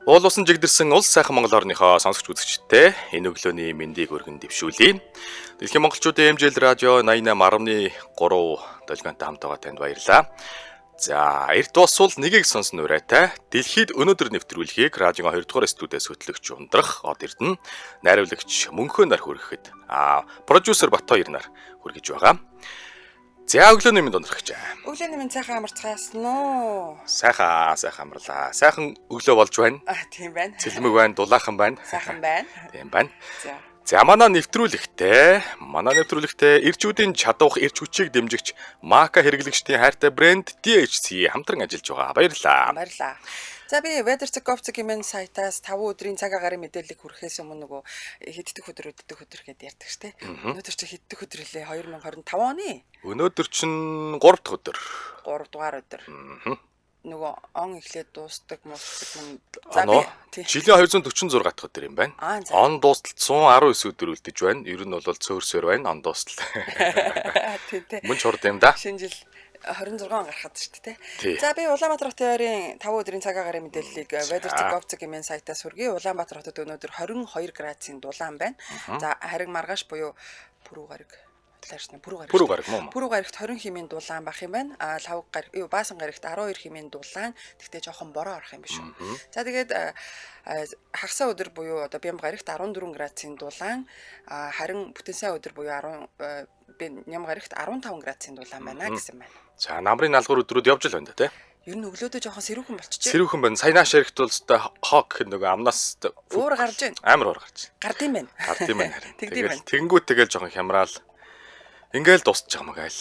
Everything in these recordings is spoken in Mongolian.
Уул усан жигдэрсэн улс сайхан Монгол орныхоо сонсогч үзэгчдээ энэ өглөөний мэндийг өргөн дэвшүүлье. Дэлхийн монголчуудын MJL радио 88.3 долгионтой хамт байгаа танд баярлалаа. За, эрт босвол нэгийг сонсон урайтай дэлхийд өнөөдөр нэвтрүүлгийг радиогийн 2 дугаар студиэс хөтлөгч Ундрах Од Эрдэнэ, найруулагч Мөнхөө нар хүрэхэд продюсер Бат хоёр нар хүргэж байгаа. За, өглөөний мэнд ундрахч. Өглөөний минь сайхан амарцгаасан уу? Сайхан сайхан амарлаа. Сайхан өглөө болж байна. А тийм байна. Цэлмэг байна, дулаахан байна. Сайхан байна. Тийм байна. За. За манай нэвтрүүлэгтээ эрчүүдийн чадвах, эрч хүчийг дэмжигч Мака хэрэглэгчдийн хайртай брэнд DHC хамтран ажиллаж байгаа. Баярлалаа. Баярлалаа. За би weather.gov.cg хэмээн сайтаас 5 өдрийн цаг агаарын мэдээллийг хүргэхээс өмнө нөгөө хэддэх өдөр өддөх өдөр гэдээ ярьдаг штэ. Өнөөдөр чи хэддэх өдөр лээ? 2025 оны Өнөөдөр чинь 3 дахь өдөр. 3 дугаар өдөр. Нөгөө он эхлээд дуустдаг, муусдаг юм. За Оноо би тий. жилийн 246 дахь өдөр юм байна. Аа за. Он дуустал 119 өдөр үлдэж байна. Ер нь бол цөөрсөр байна он дуустал. Тий, тий. Мөн чурд юм да. Шинэ жил 26 он гарахад шүү дээ. Тий. За би Улаанбаатар хотын ойрын 5 өдрийн цаг агаарын мэдээллийг weather.gov.cg хэмээн сайтаас хүргэе. Улаанбаатар хотод өнөөдөр 22 градусын дулаан байна. За харин маргааш буюу пүрүү гараг талаарчна пүрүү гараг. Пүрүү гараг мөн үү? Пүрүү гарагт 20 хэмээн дулаан байх юм байна. А лав гараг юу баасан гарагт 12 хэмээн дулаан. Тэгтээ жоохон бороо орох юм биш үү. За тэгээд хагасаа өдөр буюу одоо бямба гарагт 14 градусын дулаан. А харин бүтэн сайн өдөр буюу 10 би ням гарагт 15 градусын дулаан байна гэсэн байна. За намрын налгуур өдрүүд явж л байна да тий. Ер нь өглөөдөө жоохон сэрүүхэн болчихжээ. Сэрүүхэн байна. Сая нааш ярихт бол өстой хок гэх нөгөө амнаас Уур гарч байна. Амар уур гарч. Гард юм байна. Гард юм байна харин. Тэгдэм Тэгэл байна. тэгэнгүүт тэгэл жоохон хямраал. Ингээл дуусчих юм гайл.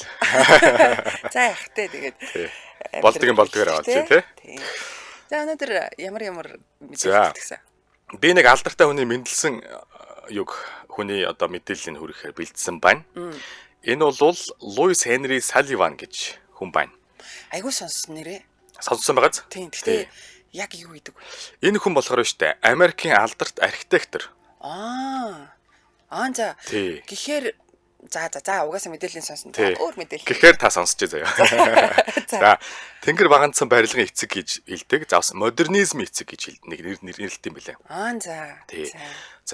За яах вэ тэгээд. Тий. Болдог юм болдгоор аваад тий, тий. Тий. За өнөөдөр ямар ямар За. мэдээлэл гэсэн. Би нэг алдартай хүний мэндэлсэн юг хүний одоо мэдээллийг хүргэхээр бэлдсэн байна. Энэ бол Луис Хенри Салливан гэж хүн байна. Айгуу сонссон нэрээ. Сонссон байгааз? Тийм. Гэхдээ яг юу хийдэг вэ? Энэ хүн болохоор штэ Америкийн алдарт архитектор. Аа. Аа за. Тий. Гэхээр за за за угаасаа мэдээллийн сонсон. За Тий. өөр мэдээлэл. Гэхээр та сонсч заяа. За. За Тэнгэр баганцсан барилгын эцэг гэж хэлдэг. За бас модернизм эцэг гэж нэг нэр нэрлэлт юм билээ. Аа за. Тий. За.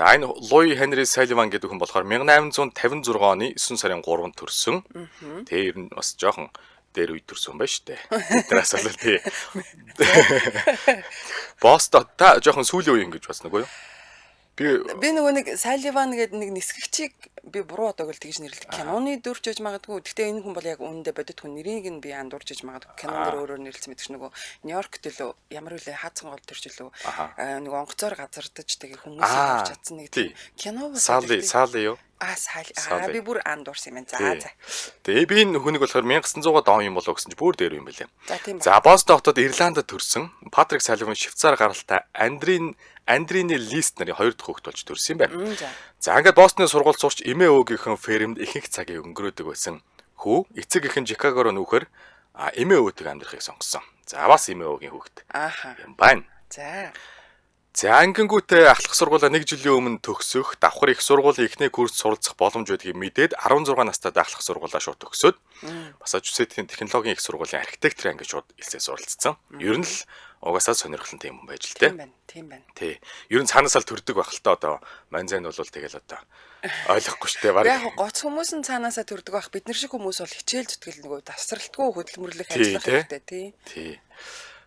За энэ Луи Хенри Салливан гэдэг хүн болохоор 1856 оны 9 сарын 3-нд төрсөн. Тэ ер нь бас жоохон дээр үе төрсөн юм байна шүү дээ. Тэднээс бол тий. Бостон та жоохон сүүлийн үе ингэж бодсон үгүй юу? Би Би нөгөө нэг Салливан гэдэг нэг нисгэгчийг би буруу одоо л тэгж нэрлэдэг. Киноны дүрч гэж магадгүй. Гэхдээ энэ хүн бол яг үүндээ бодит хүн нэрийг нь би андуурч гэж магадгүй. Кинон дээр өөрөөр нэрлсэн мэт ч нөгөө Нью-Йоркт лөө ямар үлээ хаацсан гол төрч лөө нөгөө онгоцоор газардаж тэгээ хүмүүсийг авч чадсан нэг тий. тийм кино бас Салли байдаг тий. Салли юу? Аа Салли. Аа Салли. би бүр андуурсан юм байна. За Тий. за. Тэгээ би энэ хүнийг болохоор 1900-аад он юм болоо гэсэн чи бүр дээр юм билээ. За тийм ба. За Бостон хотод Ирландд төрсөн Патрик Салливан Швейцар гаралтай Андрины Лист нарын хоёр дахь хүүхэд болж төрсөн юм байна. За. За ингээд Бостны сургууль сурч эмээ өвгийнхэн фермд ихэнх цагийг өнгөрөөдөг байсан. Хүү эцэг эхэн Чикаго руу нүүхээр эмээ өвөтэйг амьдрахыг сонгосон. За бас эмээ өвгийн хүүхэд Ааха. юм байна. За. За ангингүүтээ ахлах сургуулаа нэг жилийн өмнө төгсөх, давхар их сургуулийн эхний курс суралцах боломж байдгийг мэдээд 16 настай ахлах сургуулаа шууд төгсөөд Массачусетсийн технологийн их сургуулийн архитектор анги шууд элсээ суралцсан. Ер нь л угаасаа сонирхолтой тийм хүн байж л Тийм тээ. байна. Тийм байна. Тий. Ер нь цаанаасаа л төрдөг байх л та одоо манзайн бол тэгэл одоо ойлгохгүй штэ Яг баг. яг гоц хүмүүс нь цаанаасаа төрдөг байх. Бид нар шиг хүмүүс бол хичээл зүтгэл нөгөө тасралтгүй хөдөлмөрлөх Тий, ажиллах тий. хэрэгтэй тий. Тий.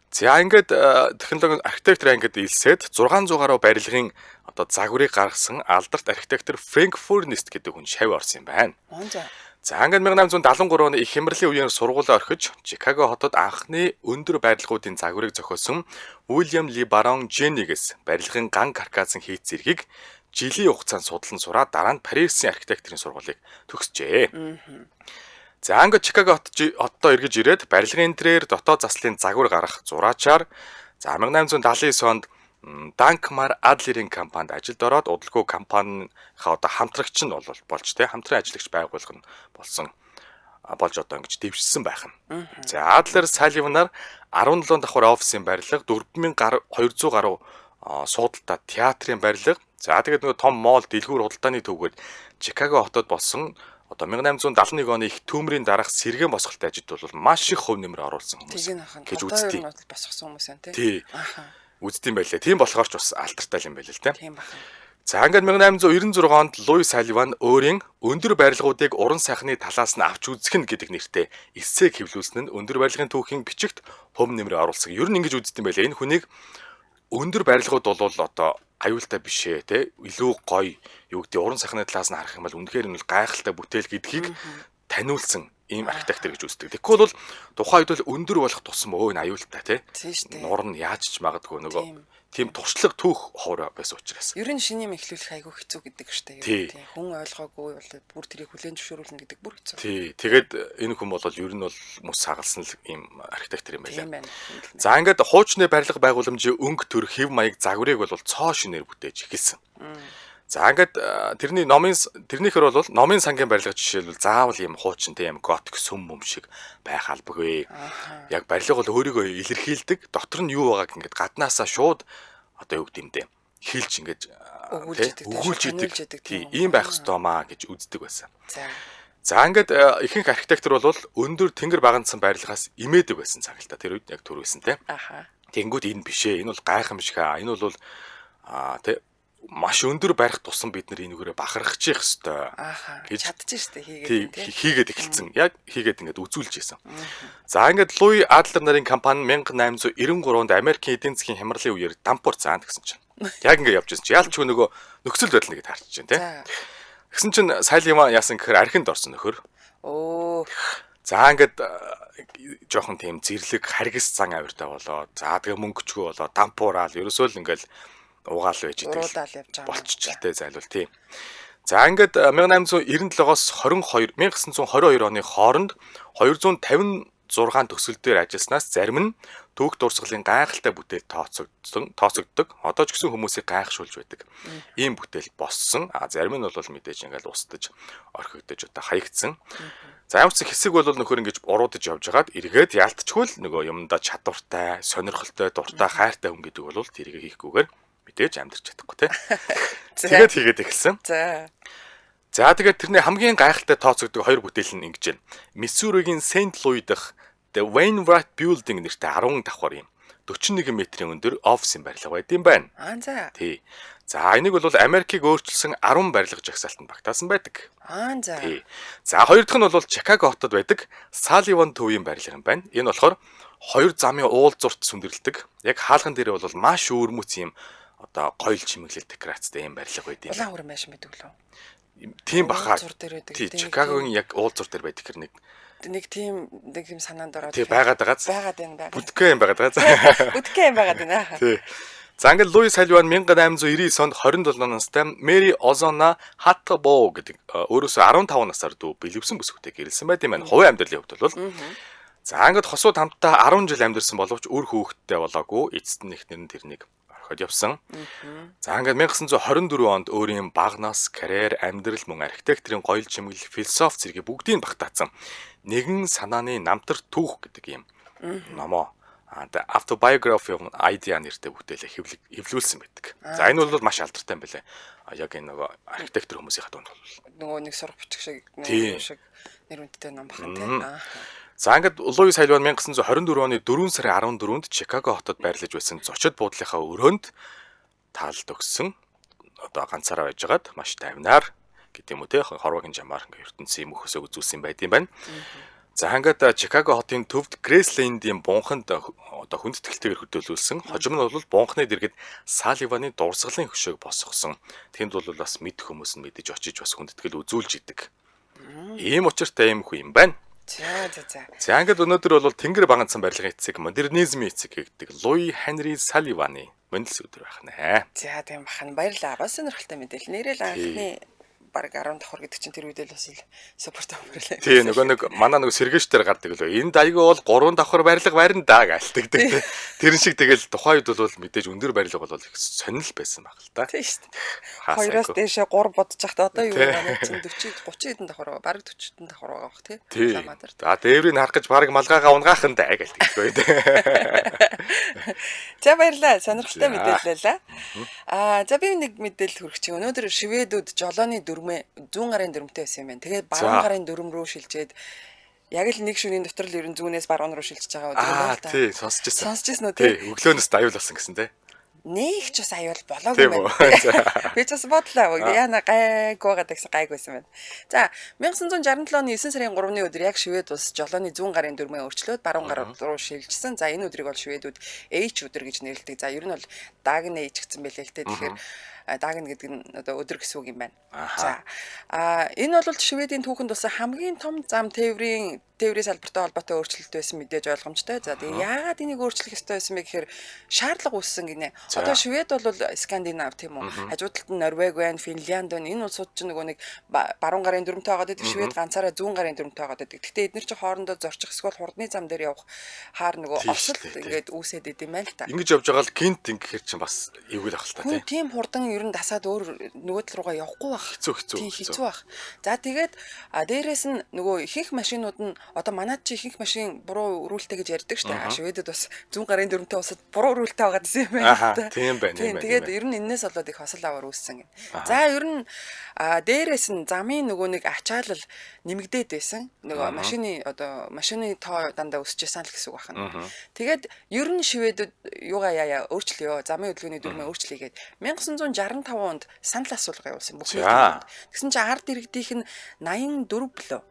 За ингээд технологийн архитектор ангид элсээд 600 гаруй барилгын одоо загварыг гаргасан алдарт архитектор Фрэнк Фурнист гэдэг хүн шав орсон юм байна. Он за. За ингээд 1873 оны их хямралын үеэр сургуулаа орхиж Чикаго хотод анхны өндөр барилгуудын загварыг зохиосон Уильям Ли Барон Дженнигээс барилгын ган каркасын хийц зэргийг жилийн хугацаанд судлан сураад дараа нь Парисын архитекторын сургуулийг төгсжээ. За ингээд Чикаго хотдоо эргэж ирээд барилгын интерьер дотоод заслын загвар гаргах зураачаар за 1879 онд Данкмар Адлерийн компанид ажилд ороод удалгүй компанийнхаа одоо хамтрагч нь бол болж тэ хамтран ажиллагч байгууллага нь болсон болж одоо ингэж дэвшсэн байх нь. За Адлер Салливанаар 17 давхар офисын барилга 4200 гаруй суудалтай театрын барилга. За тэгээд нөгөө том моол дэлгүүр худалдааны төвгүүд Чикаго хотод болсон одоо 1871 оны их төмрийн дараах сэргээн босголтын ажилд бол маш их хувь нэмэр оруулсан хүмүүс Тийг нь ахын гэж одоо ер үздэг. нь бол босгосон хүмүүс байна тий. Тий. Аха. Үздэм байлээ. Тийм болохоор ч бас алдартай юм байлээ л те. Тийм бахан. За ингээд 1896 онд Луи Салливан өөрийн өндөр барилгуудыг уран сайхны талаас нь авч үзэх нь гэдэг нэртэй эссек хэвлүүлсэн нь өндөр барилгын түүхийн бичигт хөм нэмрээ оруулсан. Ер нь ингэж үздэм байлээ. Энэ хүнийг өндөр барилгууд бол одоо аюултай биш ээ те, илүү гоё юу гэдэг уран сайхны талаас нь харах юм бол үнэхээр энэ бол гайхалтай бүтээл гэдгийг таниулсан ийм архитектор гэж үздэг. Тэгэхгүй бол тухайн үед бол өндөр болох тусам өө энэ аюултай те. Нуур нь яаж ч магадгүй нөгөө тийм туршлага түүх ховор байсан учраас. Ер нь шинэ юм эхлүүлэх айгүй хэцүү гэдэг штэ. Тийм. Хүн ойлгоогүй бол бүр тэрийг хүлээн зөвшөөрүүлнэ гэдэг бүр хэцүү. Тий. Тэгээд энэ хүн бол ер нь бол мөс хагалсан л ийм архитектор юм байлаа. За ингээд хуучны барилга байгууламжийн өнгө төр хэв маяг загварыг бол цоо шинээр бүтээж эхэлсэн. За ингээд тэрний номын тэрнийхэр бол номын сангийн барилга жишээлбэл заавал ийм хуучин тийм готик сүм мөм шиг байх албагүй. Яг барилга бол өөрийгөө илэрхийлдэг. Дотор нь юу байгааг ингээд гаднаасаа шууд одоо юу гэдэм дээ хилж ингээд өгүүлж идэг. Тийм ийм байх ёстой маа гэж үздэг байсан. За ингээд ихэнх архитектор бол өндөр тэнгэр багандсан барилгаас имээдэг байсан цаг л та. Тэр үед яг төр байсан те. Тэнгүүд энэ биш ээ. Энэ бол гайхамшиг аа. Энэ бол тэ маш өндөр барих тусам бид нар энүүгээрээ бахархчих ёстой гэж чадчих штэ хийгээд тий хийгээд эхэлсэн. Яг хийгээд ингээд үзүүлж исэн. За ингээд Луи Адлер нарын компани 1893 онд Америкийн эдийн засгийн хямралын үеэр дампуур заана гэсэн чинь. Яг ингээд явж исэн чинь ялчгүй нөгөө нөхцөл байдал нэгэд харчих чинь тий. Тэгсэн чинь Салливан яасан гэхээр архинд орсон нөхөр. Өө. За ингээд жоохон тийм зэрлэг харгас зан авиртай болоо. За тэгээ мөнгөчгөө болоо дампуураал ерөөсөө л ингээд угаал байж идэг болчихлээ зайлвал тий. За ингээд 1897-оос 1922 оны хооронд 256 төсөл дээр ажилласнаас зарим нь түүх дурсгалын гайхалтай бүтээл тооцогддог. Одоо ч гэсэн хүмүүсийг гайхшуулж байдаг. Ийм бүтээл боссон. А зарим нь бол мэдээж ингээд устдаж орхигдож одоо хаягдсан. За ямар ч хэсэг бол нөхөр ингэж уруудаж явж хагаад эргээд яалтчгүй л нөгөө юмдаа чадвартай, сонирхолтой, дуртай, хайртай хүн гэдэг бол тэрийг хийхгүйгээр мэдээж амьдарч чадахгүй тий. Тэгээд хийгээд эхэлсэн. За тэгээд тэрний хамгийн гайхалтай тооцогддог хоёр бүтээл нь ингэж байна. Миссуригийн Сент Луи дахь The Wainwright Building нэртэй 10 давхар юм 41 метрийн өндөр офисын барилга байд юм байна. Аа за. Тий. За энийг бол Америкийг өөрчилсөн 10 барилга жагсаалтанд багтаасан байдаг. Аа за. Тий. За хоёр дахь нь бол Чикаго хотод байдаг Салливан төвийн барилга юм байна. Энэ болохоор хоёр замын уулзурт сүндэрлэдэг. Яг хаалган дээрээ бол маш өвөрмөц юм одоо гоёл чимэглэл декорацтай юм барилга байд юм. Улаан хүрэн байшин байдаг лөө. Тийм баха. Тий, Чикагогийн яг уулзуур дээр байдаг хэр нэг тийм санаанд ороод. Тий, байгаад байгаа. Байгаад байна байгаа. Бүтгэн юм байгаад байгаа. Бүтгэн юм байгаад байна. Тий. За ингээд Луи Салливан 1899 онд 27 настай Мэри Озона Хаттабо гэдэг өөрөөсөө 15 насаар дүү бэлэвсэн бүсгүйтэй гэрэлсэн байд юм байна. Хувийн амьдралын хувьд бол. За ингээд хосууд хамтдаа 10 жил амьдарсан боловч үр хүүхэдтэй болоогүй. Эцэст нь эхнэр нь тэрнийг орхиод явсан. За ингээд 1924 онд өөрийн багнаас карьер, амьдрал мөн архитекторын гоёл чимэглэл, философи зэргийг бүгдийг багтаацсан. Нэгэн санааны намтар түүх гэдэг юм номоо The Autobiography of an Idea нэртэй бүтээлээ хэвлүүлсэн байдаг. За энэ бол маш алдартай юм байлээ. Яг энэ нөгөө архитектор хүмүүсийн дунд бол нөгөө нэг сурах бичих шиг нөгөө шиг нэр хүндтэй ном бахан тий. За ингээд Луи Салливан 1924 оны 4 сарын 14-нд Чикаго хотод байрлаж байсан зочид буудлынхаа өрөөнд таалд өгсөн. Одоо ганцаараа байжгаад маш тайвнаар гэдэг юм уу те хорвогийн жамаар ингээд ертөнцийн мөхөсөөг үзүүлсэн байд юм байна. За ингээд Чикаго хотын төвд Грейслендийн бунханд одоо хүндэтгэлтэйгээр хөдөөлүүлсэн. Хожим нь бол бунхны дэргэд Салливаны дурсгалын хөшөөг босгосон. Тэнд бол бас мэд хүмүүс нь мэдэж очиж бас хүндэтгэл үзүүлж идэг. Ийм учиртай ийм хүн юм байна. За за за. За ингээд өнөөдөр бол Тэнгэр баганцсан барилгын эцэг, модернизмын эцэг гэдэг Луи Хенри Салливаны мөндлөс өдөр байх нэ. За тийм бахан баярлалаа. Бас сонирхолтой мэдээлэл. Нэрэл анхны бараг 10 давхар гэдэг чинь тэр үедээ л бас супер давхар лээ. Тий, нөгөө нэг манай нөгөө сэргээш дээр гардаг лөө. Энд айгүй бол 3 давхар барилга барина да гэлтэгдэг тий. Тэрэн шиг тэгэл тухайн үед бол мэдээж өндөр барилга бол их сонирхол байсан баг л та. Тий шүү дээ. Хоёроос дээшээ 3 бодож байхдаа одоо юу манай чинь 40 30 хэдэн давхар байгаа. Бараг 40 хэдэн давхар байгаа бах тий. Улаанбаатар. За дээврийг харах гэж бараг малгайгаа унгаахын да гэлтэгдэг тий. За баярлалаа. Сонирхолтой мэдээлэл лээ. Аа за би нэг мэдээлэл хүргэх чинь. Өнөөдөр шведүүд жолооны дөрмөө зүүн гарын дөрмтэй байсан юм байна. Тэгээд баруун гарын дөрөм рүү шилжээд яг л нэг шөнийн дотор л ерөн зүүнээс баруун руу шилжиж байгаа өдөр юм байна л та. Тий, сонсч ирсэн. Сонсч ирсэн үү тий? Өглөөнөөс аюул болсон гэсэн тий. Нэг ч бас аюул болоогүй юм байна. Би ч бас бодлоо. Яна гайгүй байгаа гэсэн гайгүйсэн байна. За 1967 оны 9 сарын 3-ны өдөр яг Швед улс жолооны зүүн гарын дүрмээ өөрчлөөд баруун гар руу шилжсэн. За энэ өдрийг бол шведүүд H өдөр гэж нэрлэдэг. За ер нь бол Dagen H гэсэн байлээ л дээ. Тэгэхээр Dagen гэдэг нь одоо өдөр гэсэн үг юм байна. За энэ бол Шведийн түүхэнд болсон хамгийн том зам тээврийн салбартай холбоотой өөрчлөлт байсан мэдээж ойлгомжтой. За тэгээ яагаад энийг өөрчлөх ёстой байсан бэ гэхээр шаардлага үүссэн гинэ. Одоо Швед бол Скандинав тийм үү? Хажуу талд нь Норвег байна, Финлянд байна. Энэ улсууд чинь нөгөө нэг баруун гарын дүрмтэй байгаад байдаг. Швед ганцаараа зүүн гарын дүрмтэй байгаад байдаг. Гэхдээ эдгээр чинь хоорондоо зорчих эсвэл хурдны зам дээр явах хаар нөгөө осол ингээд үүсээд идэм байл та. Ингэж явж байгаа л гинт ингэхэр чинь бас эвгүй л ах л та тийм. Тийм хурдан ер нь дасаад өөр нөгөө тал руугаа явахгүй байх. Хэцүү байх. За тэгээд дээрээс нь нөгөө ихэнх машинууд нь одоо манад чи ихэнх машин буруу өрүүлтэй гэж ярьдаг шүү дээ. Шведэд бас зүүн гарын дүрмтэй улсад буруу өрүүлтэй байгаа гэсэн юм байна. Тийм байна. Тэгээд ер нь энээс болоод их осол аваар үүссэн гин. За ер нь дээрээс нь замын нөгөө нэг ачаалал нэмэгдээд байсан. Нөгөө машины одоо машины тоо дандаа өсөж байсан л гэсэн үг байна. Тэгээд ер нь шведүүд юугаа яая өөрчлөё. Замын хөдөлгөөний дүрмээ өөрчлөе гээд 1965 онд санал асуулга явуулсан бүх нийтэд. Тэгсэн чинь ард иргэдийнх нь 84 билүү.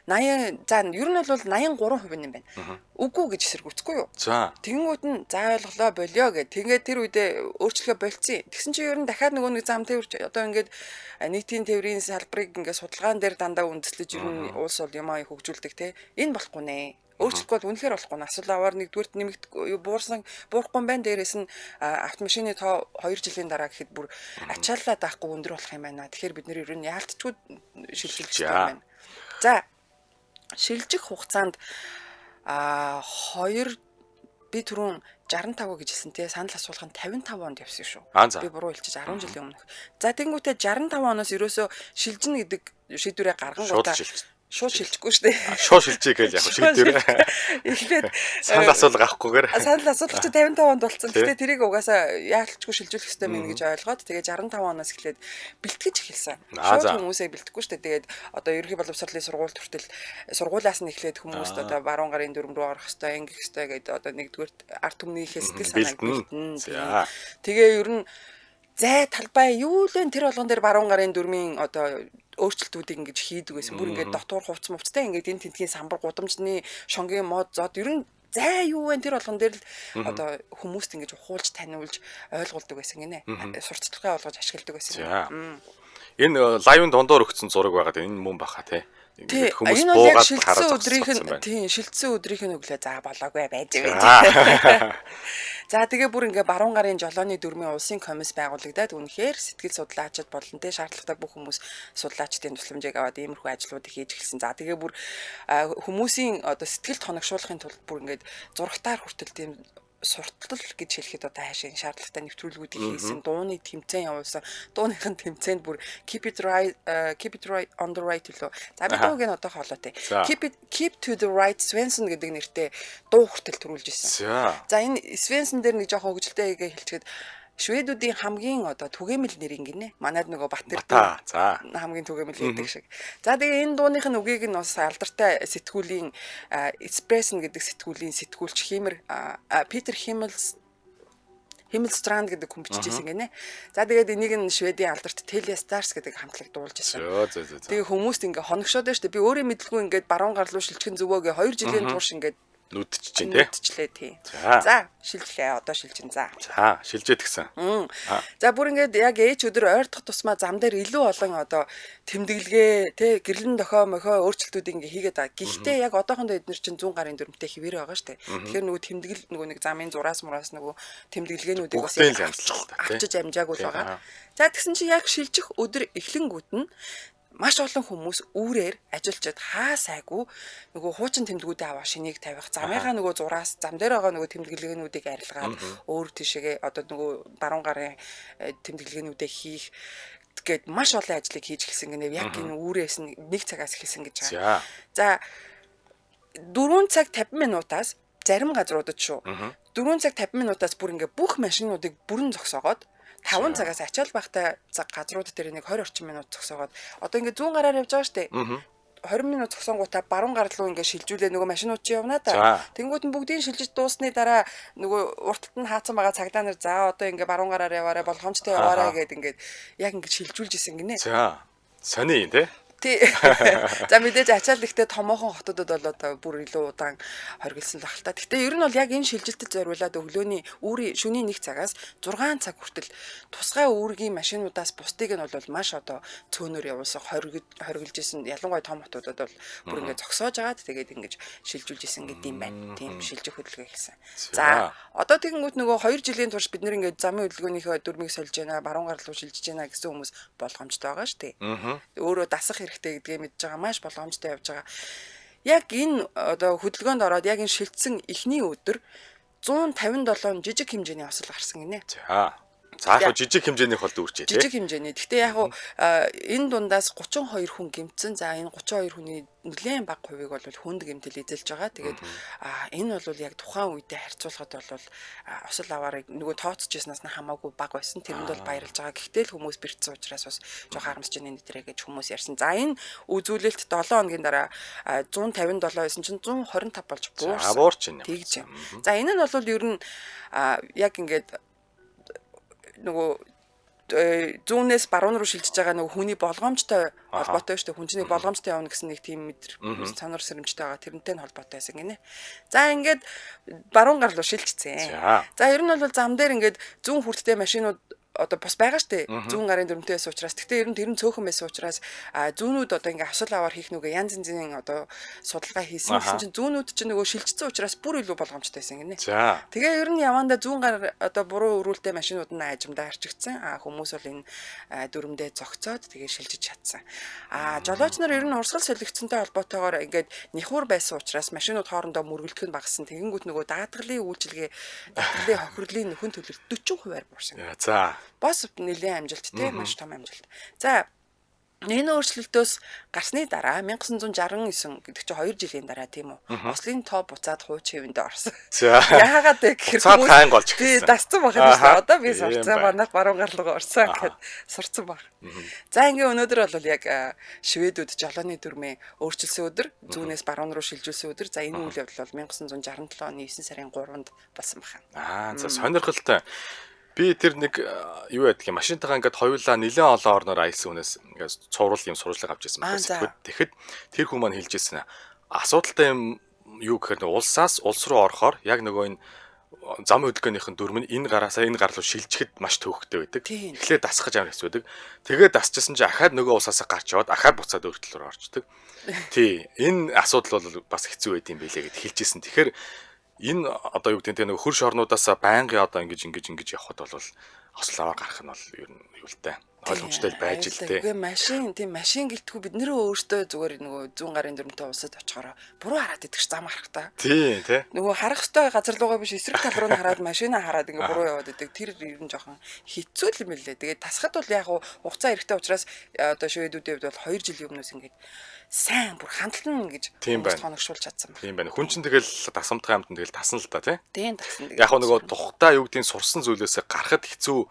80 за ер нь бол 83% юм байна. Үгүй гэж эсэргүүцэхгүй юу? За. Тэгэнгүүт нь за ойлголоо болио гэх. Тэгээд тэр үедээ өөрчлөгөө болцсон. Тэгсэн чинь ер нь дахиад нөгөө нэг зам тээвэрч одоо ингээд нийтийн тээврийн салбарыг ингээд судалгаан дээр дандаа үндэслэж ер нь улс бол юм аа хөгжүүлдэг те. Энэ болохгүй нэ. Өөрчлөхгүй бол үнэхээр болохгүй. Асуул аваар нэгдүгээрт нэмэгдэхгүй буурсан буурахгүй юм байна. Дээрээс нь автомашины тоо 2 жилийн дараа гэхэд бүр ачааллаа даахгүй өндөр болох юм байна. Тэгэхээр бид нэр ер нь яалтчгүй шилжих хэрэгтэй юм байна. За шилжих хугацаанд би түрүүн 65 гэж хэлсэн те санал асуулга нь 55 онд явсан шүү. Би буруу хэлчихэж 10 жилийн өмнөх. За тэгэнгүүтээ 65 оноос ерөөсөө шилжинэ гэдэг шийдвэрээ гаргангуудаа шууд шилжихгүй шүү дээ. Шууд шилжиж гэж яг шийдвэр. Эхлээд санал асуулга авахгүйгээр. Санал асуулга чи 55 онд болсон. Гэтэ тэрийг угаасаа яалтчгүй шилжүүлэх ёстой мэн гэж ойлгоод тэгээ 65 оноос эхлээд бэлтгэж эхэлсэн. Шууд хүмүүсээ бэлтгэхгүй шүү дээ. Тэгээд одоо ерөнхий боловсролын сургуульд хүртэл сургуулиас нь эхлээд хүмүүст одоо баруун гарын дүрм рүү орох ёстой, ингэх ёстой гэдэг одоо нэгдүгээр ард түмнийхээ сэтгэл санааг бэлтэн. Тэгээ ер нь зай талбай юу л вэ тэр болгон дээр баруун гарын дүрмийн одоо өөрчлөлтүүдийг ингэж хийдэг байсан. Бүр ингээд дотуур хувц мувцтай ингээд энэ тентгийн самбар гудамжны шонгийн мод зод ер нь зай юу вэ тэр болгон дээр л одоо хүмүүст ингэж ухуулж таниулж ойлгуулдаг байсан гинэ. Сурталчилгаа болгож ашигладаг байсан. Энэ лайвын дундуур өгсөн зураг байгаад энэ мөн баха тий. Ингээд хүмүүс буугаад хараад өдрийнх нь тийм шилжсэн өдрийнх нь өглөө за болоогүй байж байж. За тэгээ бүр ингээ баруун гарын жолооны дүрмийн улсын комисс байгуулагдаад үнэхээр сэтгэл судлаачид болон тэ шаардлагатай бүх хүмүүс судлаачдын тусламжийг аваад иймэрхүү ажлуудыг хийж эхэлсэн. За тэгээ бүр хүмүүсийн одоо сэтгэлд хоногшуулахын тулд бүр ингээд зурагтаар хүртэл тийм суртал гэж хэлэхэд одоо хаашаа шаардлагатай нэвтрүүлгүүдийг хийсэн, дууны тэмцээн явуулсан. Дууных нь тэмцээнд бүр keep it right on the right лөө. За би дууг нь одоо хоолойтой. Keep to the right Svensson гэдэг нэртэй дуу хүртэл төрүүлж ирсэн. За энэ Svensson дээр нэг жоохон хөгжилтэй хийгээ хэлчихэд Шведүүдийн хамгийн одоо түгээмэл нэр ингэнэ. Манайд нөгөө Батэр хамгийн түгээмэл гэдэг шиг. За тэгээ энэ дууных нь үгийг нь бас алдартай сэтгүүлийн Expressen гэдэг сэтгүүлийн сэтгүүлч Химер Питер Химмелстранд гэдэг хүн бичижсэн гинэ. За тэгээд энийг нь Шведийн алдарт Telia Stars гэдэг хамтлаг дуулж ирсэн. Тэгээ хүмүүст ингээ хоногшоод байна шүү дээ. Би өөрөө мэдлгүй ингээд баруун гар руу шилжих нь зөвөө гэ 2 жилийн турш ингээд нүдчихэж чинь тий. Нүдчлээ тий. За шилжлээ. Одоо шилжин за. За шилжээд гисэн. За бүр ингээд яг ээж өдөр ойртох тусмаа зам дээр илүү олон одоо тэмдэглэгээ тий гэрлэн дохио мохио өөрчлөлтүүдийг ингээ хийгээд байгаа. Гэхдээ яг одоохондоо эднэр чинь зүүн гарын дүрмтэй хэвээр байгаа шүү дээ. Тэгэхээр нөгөө тэмдэглэл нөгөө нэг замын зураас мураас нөгөө тэмдэглэгээнүүдийг бас авчиж амжаагүй л байгаа. За тэгсэн чинь яг шилжих өдөр эхлэнгүүт нь маш олон хүмүүс үүрээр ажилчид хаа сайгүй нөгөө хуучин тэмдгүүдээ аваа шинийг тавих замынхаа нөгөө зураас зам дээр байгаа нөгөө тэмдэглэгээнүүдийг арилгаад өөр тийшээгээ одоо нөгөө баруун гарын тэмдэглэгээнүүдээ хийх гээд маш олон ажлыг хийж эхэлсэн гэнэ. Яг энэ үүрээс нь нэг цагаас эхэлсэн гэж байгаа. За 4 цаг 50 минутаас зарим газруудад шүү. 4 цаг 50 минутаас бүр ингээ бүх машинуудыг бүрэн зогсоогоод 5 цагаас ачаал багтай газрууд дээр нэг 20 орчим минут зогсоогоод одоо ингээ зүүн гараар явж байгаа штэ. 20 минут зогсонгуудаа баруун гар руу ингээд шилжүүлээ нөгөө машинууд чи явна да. Тэнгүүд нь бүгдийг шилжиж дуусны дараа нөгөө урталт нь хаацсан байгаа цагдаа нар за одоо ингээд баруун гараар яваарай, болгоомжтой яваарай гэд ингээд яг ингээд шилжүүлж исэн гинэ. За. Сони юм те. Тий. За мэдээж ачаал ихтэй томоохон хотуудад бол одоо бүр илүү удаан хоригдсан л байх л та. Гэтэ ер нь бол яг энэ шилжилтэд зориулаад өглөөний үүрийн шөнийн 1 цагаас 6 цаг хүртэл тусгай үүргийн машинуудаас бусдыг нь бол маш одоо цөөнөр явуулсан, хоригдож исэн. Ялангуяа том хотуудад бол бүр ингээд зогсоож агаад тэгээд ингэж шилжүүлж исэн гэдэг юм байна. Тийм шилжих хөдөлгөөн эхэлсэн. За одоо тэгэнгүүт нөгөө 2 жилийн турш бид нэр ингээд замын хөдөлгөөнийхөө дүрмийг сольж байна, баруун гар руу шилжиж байна гэсэн хүмүүс болгоомжтой байгаа шүү дээ. Өөрөө дасах хэрэгтэй гэдгээ мэдж байгаа, маш болгоомжтой явж байгаа. Яг энэ одоо хөдөлгөөнд ороод яг энэ шилжсэн эхний өдөр 157 жижиг хэмжээний осол гарсан гинэ. За. За яг жижиг хэмжээнийх бол дүүрчээ тий. Жижиг хэмжээний. Гэхдээ яг энэ дундаас 32 хүн гэмтсэн. За энэ 32 хүний нэлээд бага хувийг бол хүнд гэмтэл эзэлж байгаа. Тэгээд энэ бол яг тухайн үедээ харьцуулахад бол осол аваарыг нөгөө тооцож яснаас нь хамаагүй бага байсан. Тэрэнд бол баярлж байгаа. Гэхдээ л хүмүүс бэртсэн учраас бас жоох харамсаж байна энэ дээрээ гэж хүмүүс ярьсан. За энэ үзүүлэлт 7 хоногийн дараа 157 байсан чинь 125 болж буурсан. Буурч байна. Тэгж. За энэ нь бол ер нь яг ингээд нөгөө зүүнээс баруун руу шилжиж байгаа нөгөө хүний болгоомжтой холбоотой шүү дээ. Хүн чинь болгоомжтой явна гэсэн нэг тийм мэдэр сануур сэрэмжтэй байгаа. Тэрнтэй нь холбоотой байсан гинэ. За ингээд баруун гар руу шилжчихсэн. За ер нь бол зам дээр ингээд зүүн хүрттэй машинууд одоо бус байгаа штэ. Зүүн гарын дүрмтэй байсан учраас. Гэхдээ ер нь тэр нь цөөхөн байсан учраас зүүнүүд одоо ингээ асуул аваар хийх нүгэ янз янзын одоо судалгаа хийсэн. Гэсэн чинь зүүнүүд чинь нөгөө шилжчихсэн учраас бүр илүү болгоомжтой байсан гинэ. Тэгээ ер нь явандаа зүүн гар одоо буруу өрүүлтэй машинууд нь аажимдаа арчигдсан. Хүмүүс бол энэ дүрмдээ зогцоод тэгээ шилжиж чадсан. Жолооч нар ер нь урсгал солигдсонтой холбоотойгоор ингээд няхуур байсан учраас машинууд хоорондоо мөргөлдөх нь багассан. Тэгэнгүүт нөгөө даатгалын үйлчилгээ, даатгалын хохирлын нөхөн төлөлт 40%-аар буурсан. За. Бос нэлээд амжилт тий, маш том амжилт. За энэ өөрчлөлтөөс гарсны дараа 1969 гэдэг чинь 2 жилийн дараа тийм үү? Ослын тоо буцаад хуучин хэвэндээ орсон. Яагаад вэ гэхээр хүмүүс сайн голж эхэлсэн. Тий, дасцсан байх юм шүү дээ. Одоо би сурцсан, манайх баруун гар руу орсон гэхэд сурцсан баг. За ингээ өнөөдөр бол яг шведүүд жолооны дүрмээ өөрчилсөн өдөр, зүүнээс баруун руу шилжүүлсэн өдөр. За энэ үйл явдал бол 1967 оны 9 сарын 3-нд болсон байна. За сонирхолтой. Би тэр нэг юу яадаг юм машинтайгаа ингээд хоёулаа нэлээд олон орноор аялсан хүнээс ингээд цуврал юм сурвалжлага авч ирсэн байна. Тэгэхэд тэр хүн маань хэлж ирсэн асуудалтай юм юу гэхээр улсаас улс руу орохоор яг нөгөө энэ зам хөдөлгөөнийх нь дүрм нь энэ гараасаа энэ гар руу шилжихэд маш төвөгтэй байдаг. Эхлээд дасгаж амар хэцүү байдаг. Тэгээд дасчихсан чинь ахаад нөгөө улсаасаа гарч яваад ахаад буцаад өөр тал руу орчдөг. Тий, энэ асуудал бол бас хэцүү байд юм билээ гэд хэлж ирсэн. Тэгэхээр энэ одоо юу гэдэг нь нөгөө хөрш орнуудаас байнгын одоо ингэж ингэж ингэж явхад бол осол аваар гарах нь бол ер нь юу л та ойлгомжтой байж л тээ. Үгүй машин тийм машин гэлтгүй бид нэрээ өөртөө зүгээр нөгөө зүүн гарын дүрмтэй улсад очихороо буруу хараад идэх ш зам харах та. Тийм тий. Нөгөө харах ёстой газар руугаа биш эсрэг тал руу нь хараад машинаа хараад ингээ буруу яваад идэг. Тэр ер нь жоохон хэцүү л юм лээ. Тэгээд тасхад бол яг хугацаа эрэхтэй учраас одоо шведүүдийн хувьд бол 2 жилийн өмнөөс ингээд сайн бүр хандлан ингэж хүмүүс хоногшуулж чадсан байна. Тийм байна. Хүн чинь тэгэл дасамтгай амтан тэгэл тасна л да тий. Тийм тасна. Яг нөгөө тухтай юу гэдгийг сурсан зүйлээсээ гарахад хэцүү.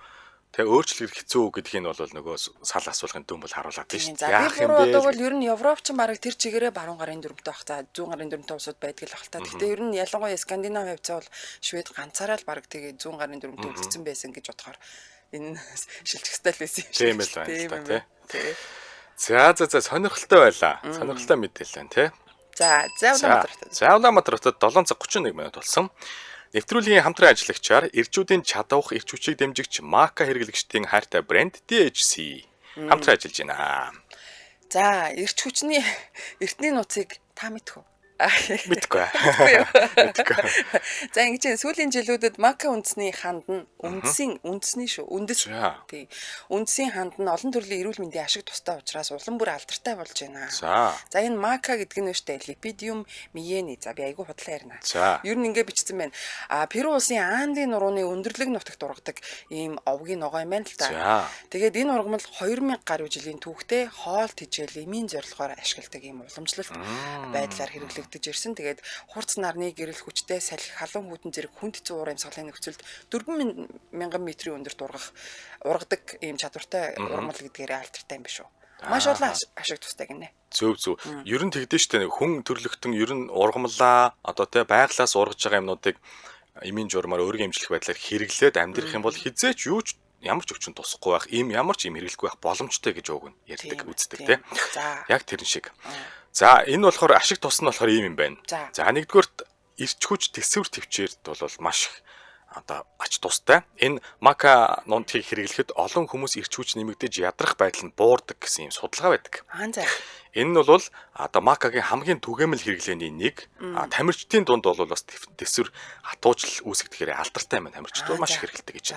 Тэгээ өөрчлөх хэцүү гэдгийг нь бол нөгөө сал асуулгын дүн бол харуулад тийм шүү дээ. Яах юм бэ? Одоо бол ер нь Европ ч бараг тэр чигээрээ баруун гарын дүрмтэй байх. За зүүн гарын дүрмтэй улсууд байдаг л байх та. Гэхдээ ер нь ялангуяа Скандинав хавьцаа бол Швед ганцаараа л бараг тэгээ зүүн гарын дүрмтэй үлдсэн байсан гэж бодохоор энэ шилжих ёстой л байсан юм шиг. Тийм л байна л та тий. За за за сонирхолтой байлаа. Сонирхолтой мэдээлэл байна тий. За за Улаанбаатар хотод. За Улаанбаатар хотод 7 цаг 31 минут болсон. Нэвтрүүлгийн хамтран ажиллагчаар эрчүүдийн чадвах, эрч хүчийг дэмжигч Мака хэрэглэгчдийн хайртай брэнд DHC хамтран ажиллаж байна. За, эрч хүчний эртний нууцыг та мэдэх үү? Мэдгүй. Мэдгүй. За ингэж сүүлийн жилүүдэд Мака үндэсний ханд нь үндсийн үндэсний шүү. Үндэс. Тий. Үндсийн ханд нь олон төрлийн эрүүл мэндийн ашиг тустай учраас улам бүр алдартай болж байна. За энэ мака гэдэг нь шүү дээ. Липидиум миени. За би айгүй худлаа ярина. Ер нь ингэ бичсэн байна. А Перу улсын Андын нурууны өндөрлөг нутагт ургадаг ийм овгийн ногоо юм байна л да. Тэгээд энэ ургамал 2000 гаруй жилийн түүхтэй хоол тэжээл эмийн зорилгоор ашигладаг ийм уламжлалт байдлаар хэрэглэгдэж ирсэн. Тэгээд хурц нарны гэрэл хүчтэй салхи халуун хүйтэн зэрэг хүнд хэцүү уур амьсгалын нөхцөлд 4000 метрийн өндөрт ургадаг ийм чадвартай ургамал гэдгээрээ алдартай юм биш үү. Маш олон ашиг тустай гинэ. Зөв зөв. Ер нь тэгдэж штэ хүн төрлөختөн ер нь ургамлаа одоо те байглаас ургаж байгаа юмнуудыг эмийн журмаар өөрийн эмчлэх байдлаар хэрэглээд амьдрах юм бол хизээч юу ч ямар ч өвчин тусахгүй байх, ийм ямар ч юм хэрэглэхгүй байх боломжтой гэж уг нь ярьдаг үздэг те. За. Яг тэрэн шиг. За энэ болохоор ашиг тус нь болохоор ийм юм байна. За нэгдүгээрт эрч хүч төсвөр төвчээрт бол маш их одоо ач тустай. Энэ мака нунтгийг хэрэглэхэд олон хүмүүс эрч хүч нэмэгдэж ядрах байдал нь буурдаг гэсэн юм судалгаа байдаг. Энэ нь бол одоо макагийн хамгийн түгээмэл хэрэглээний нэг. Тамирчдын дунд бол бас төсвөр хатуучлал үүсгэхээр алдартай юм байна. Тамирчид маш их хэрэглэдэг гэж.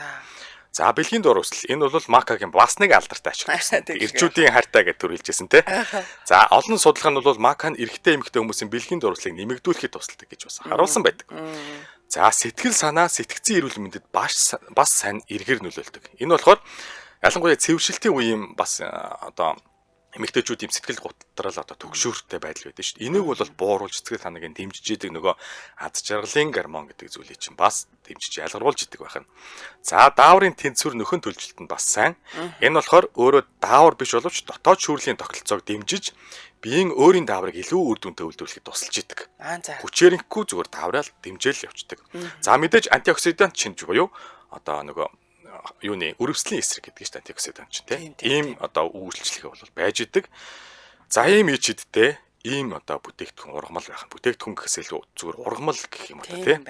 За бэлгийн дор үсэл. Энэ бол макагийн бас нэг алдартай ашиг тус. Эрчүүдийн хайртай гэж төр хэлжсэн те. За олон судалгаа нь бол мака нь эрэгтэй эмэгтэй хүмүүсийн бэлгийн дор үслийг нэмэгдүүлэхэд тусалдаг гэж бас харуулсан байдаг. За сэтгэл санаа, сэтгцийн эрүүл мэндэд бас сайн эргээр нөлөөлдөг. Энэ болохоор ялангуяа цэвэршилтийн үеийн бас одоо эмэгтэйчүүд юм сэтгэл гутрал одоо төгшөөртэй байдал байдаг шүү дээ. Энийг бол бууруулж сэтгэл санааг нь дэмжиж идэг нөгөө аз жаргалын гормон гэдэг зүйлийг чинь бас дэмжиж ялгаруулж идэг байх нь. За дааврын тэнцвэр нөхөн төлжилт нь бас сайн. Энэ болохоор өөрөө даавар биш боловч дотоод шүүрлийн тогтолцоог дэмжиж биеийн өөрийн дааврыг илүү үр дүнтэй үйлдвэрлэхэд тусалж идэг. Хүчээр ингэхгүй зүгээр даавраа л дэмжээл явцдаг. За мэдээж антиоксидант шинж буюу одоо нөгөө юуны өрөвслийн эсрэг гэдэг чинь антиоксидант чинь тийм ийм одоо үйлчлэгээ бол байж идэг. За ийм ичидтэй ийм одоо бүтээгдэхүүн ургамал байх. Бүтээгдэхүүн гэхээс илүү зүгээр ургамал гэх юм уу тийм.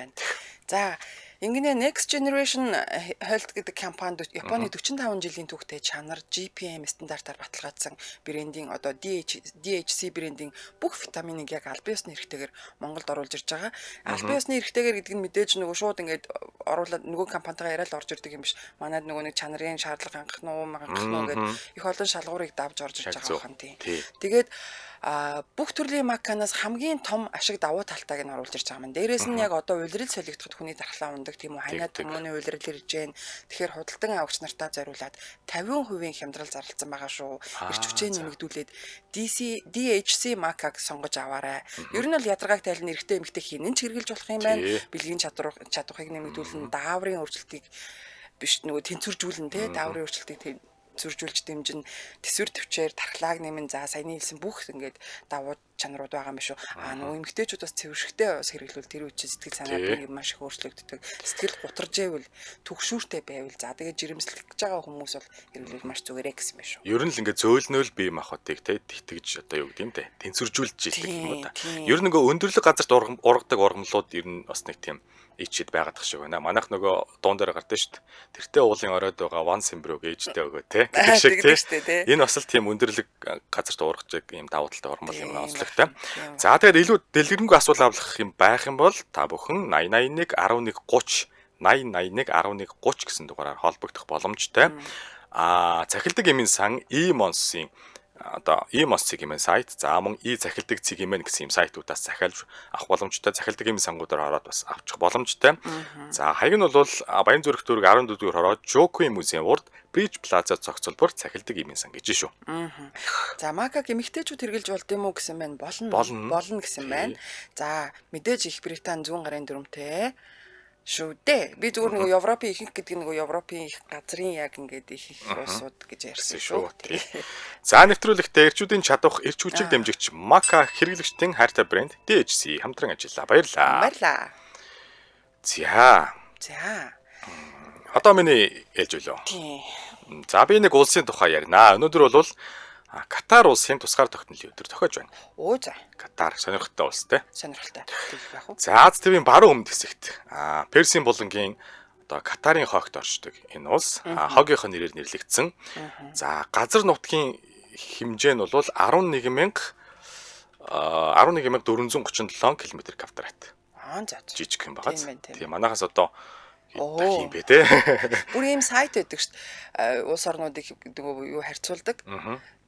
За ингэнэ Next Generation Health гэдэг компанид Японы 45 жилийн түүхтэй чанар GPM стандартаар баталгаажсан брендийн одоо DHC брендийн бүх витаминыг яг албан ёсны хэрэгтэйгээр Монголд оруулж ирж байгаа. Албан ёсны хэрэгтэйгээр гэдэг нь мэдээж нөгөө шууд ингээд оруулаад нөгөө компанитайгаа яриад орж ирдэг юм биш. Манайд нөгөө нэг чанарын шаардлага хангах нь уу, хангах нь уу гэдэг их олон шалгуурыг давж орж ирж байгаа бахан тийм. Тэгээд бүх төрлийн маканаас хамгийн том ашиг давуу талтайг нь оруулж ирж байгаа юм. Дээрээс нь яг одоо улирал солигдоход хүний дархлаа ундаг тийм үү, ханиад хүмүүний улирал ирж гэн. Тэгэхээр худалдан авагч нартаа зориулаад 50% хямдрал зарласан байгаа шүү. Эрч хүчээ нэмэгдүүлээд DHC макаг сонгож аваарай. Ер нь бол ядаргааг тайлан эрэгтэй эмэгтэй хинэн ч хэрэглэж болох юм байна. Бэлгийн чадварыг нэмэгдүүлэн дааврын өөрчлөлтийг биш нөгөө тэнцвэржүүлнэ те, дааврын өөрчлөлтийг зүржүүлж дэмжин, төсвөр төвчээр тархлааг нэмэн, за саяны хэлсэн бүх ингээд давуу чанарууд байгаа юм биш үү. А нөгөө эмэгтэйчүүд бас цэвэршгтэй бас хэрэглүүл тэр үе чинь сэтгэл санаа бие маш их өөрчлөгддөг. Сэтгэл гутарж ивэл түгшүүртэй байвал за тэгээд жирэмслэх гэж байгаа хүмүүс бол хэрэглүүл маш зүгээрээ гэсэн юм шүү. Ер нь л ингээд зөөлнөөл бие махбодыг те тэтгэж одоо юу гэдэг юм те тэнцвэржүүлж идэг юм уу та. Ер нь нөгөө өндөрлөг газарт ургадаг ургамлууд ер нь бас нэг тийм ичид байгаад тах шиг байна. Манайх нөгөө дуун дээр гардаг шүү дээ. Тэртээ уулын оройд байгаа Ван Сэмбрөг ээжтэй өгөө те гэдэг шиг те. Энэ бас л тийм өндөрлөг газарт ургаж ийм давуу талтай ургамал юм онцлогтой. За тэгээд илүү дэлгэрэнгүй асуулт авах юм байх юм бол та бүхэн 8081 11 30 8081 11 30 гэсэн дугаараар холбогдох боломжтой. Аа цахилдаг эмийн сан E-Mons-ийн одоо E-Mons гэмэн сайт, за мөн E-захилдаг цэг гэмэн гэсэн юм сайтуудаас захиалж авах боломжтой. Захилдаг эмийн сангуудаар ороод бас авчих боломжтой. За хаяг нь бол Баян зүрх дүүрэг 14 дугаар хороо Жокуи музейн урд Bridge Plaza цогцолбор захилдаг эмийн сан гэж шүү. За макаг эмэгтэйчүүд хэрэглэж болд юм уу гэсэн байна. Болно гэсэн байна. За мэдээж Их Британи зүүн гарын дүрмтэй шүү дээ. Би зүгээр нөгөө Европын ихэнх гэдэг нөгөө Европын их газрын яг ингээд их их улсууд гэж ярьсан шүү. За нэвтрүүлэгтээ эрчүүдийн чадвах эрч хүчийг дэмжигч Мака хэрэглэгчдийн хайртай брэнд DHC хамтран ажиллаа. Баярлалаа. Баярлалаа. За. За. Одоо миний ээлж үлээ. Тийм. За би нэг улсын тухай ярина. Өнөөдөр бол Катар улсын тусгаар тогтнолын өдөр тохиож байна. Оо за. Катар сонирхолтой улс те. Сонирхолтой. Тэгэл байх уу? За Аз тивийн баруун өмнөд хэсэгт Персийн булангийн одоо Катарын хогт оршдог энэ улс хогийнхоо нэрээр нэрлэгдсэн. За газар нутгийн хэмжээ нь бол 11,437 км квадрат. Аа за. Жижиг юм байгаа. Тийм манайхаас одоо юм бэ те. Бүр ийм сайт байдаг шүү дээ. Улс орнуудыг нөгөө юу харьцуулдаг.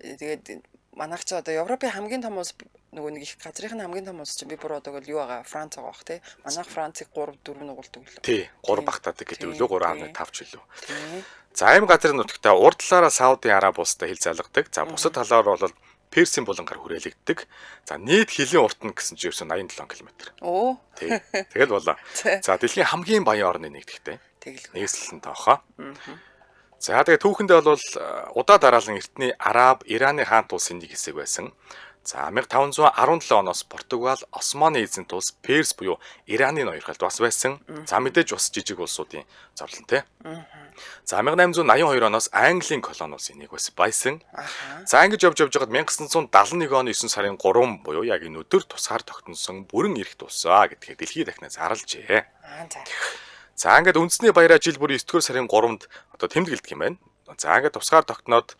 Тэгээд манайх ч одоо Европын хамгийн том улс нөгөө нэг их газрын хамгийн том улс чинь би бүр одоо юу байгаа Франц байгаа бах те. Манайх Францыг 3 4 нугалдаг лөө. Тий, 3 багтаадаг гэдэг үлээ 3.5 ч үлээ. За ийм газрын нутагта урд талаараа Саудын Араб улстай хил залгадаг. За бусад талаар бол Персийн булангаар хүрээлэгддэг. За нийт хилийн урт нь гэсэн чинь ерөөсөө 87 км. Оо. Тий. Тэгэл болоо. За дэлхийн хамгийн баян орны нэг гэхдээ. Тэгэлгүй. Нийслэл нь тоохоо. За тэгээ түүхэндээ бол удаа дараалан эртний Араб, Ираны хаант улсын нэг хэсэг байсан. За 1517 оноос Португал, Османы эзэнт улс, Перс буюу Ираны ноёрхолд бас байсан. За мэдээж бас жижиг улсуудын зовлон те. За 1882 оноос Английн колони улсын нэг бас байсан. За ингэж явж байгаад 1971 оны 9 сарын 3 буюу яг энэ өдөр тусгаар тогтносон бүрэн эрхт улсаа гэдгээр дэлхийд дахнаа зарлжээ. За ингээд үндэсний баяраа жил бүр 9 дугаар сарын 3-нд одоо тэмдэглэдэг юм байна. За ингээд тусгаар тогтноод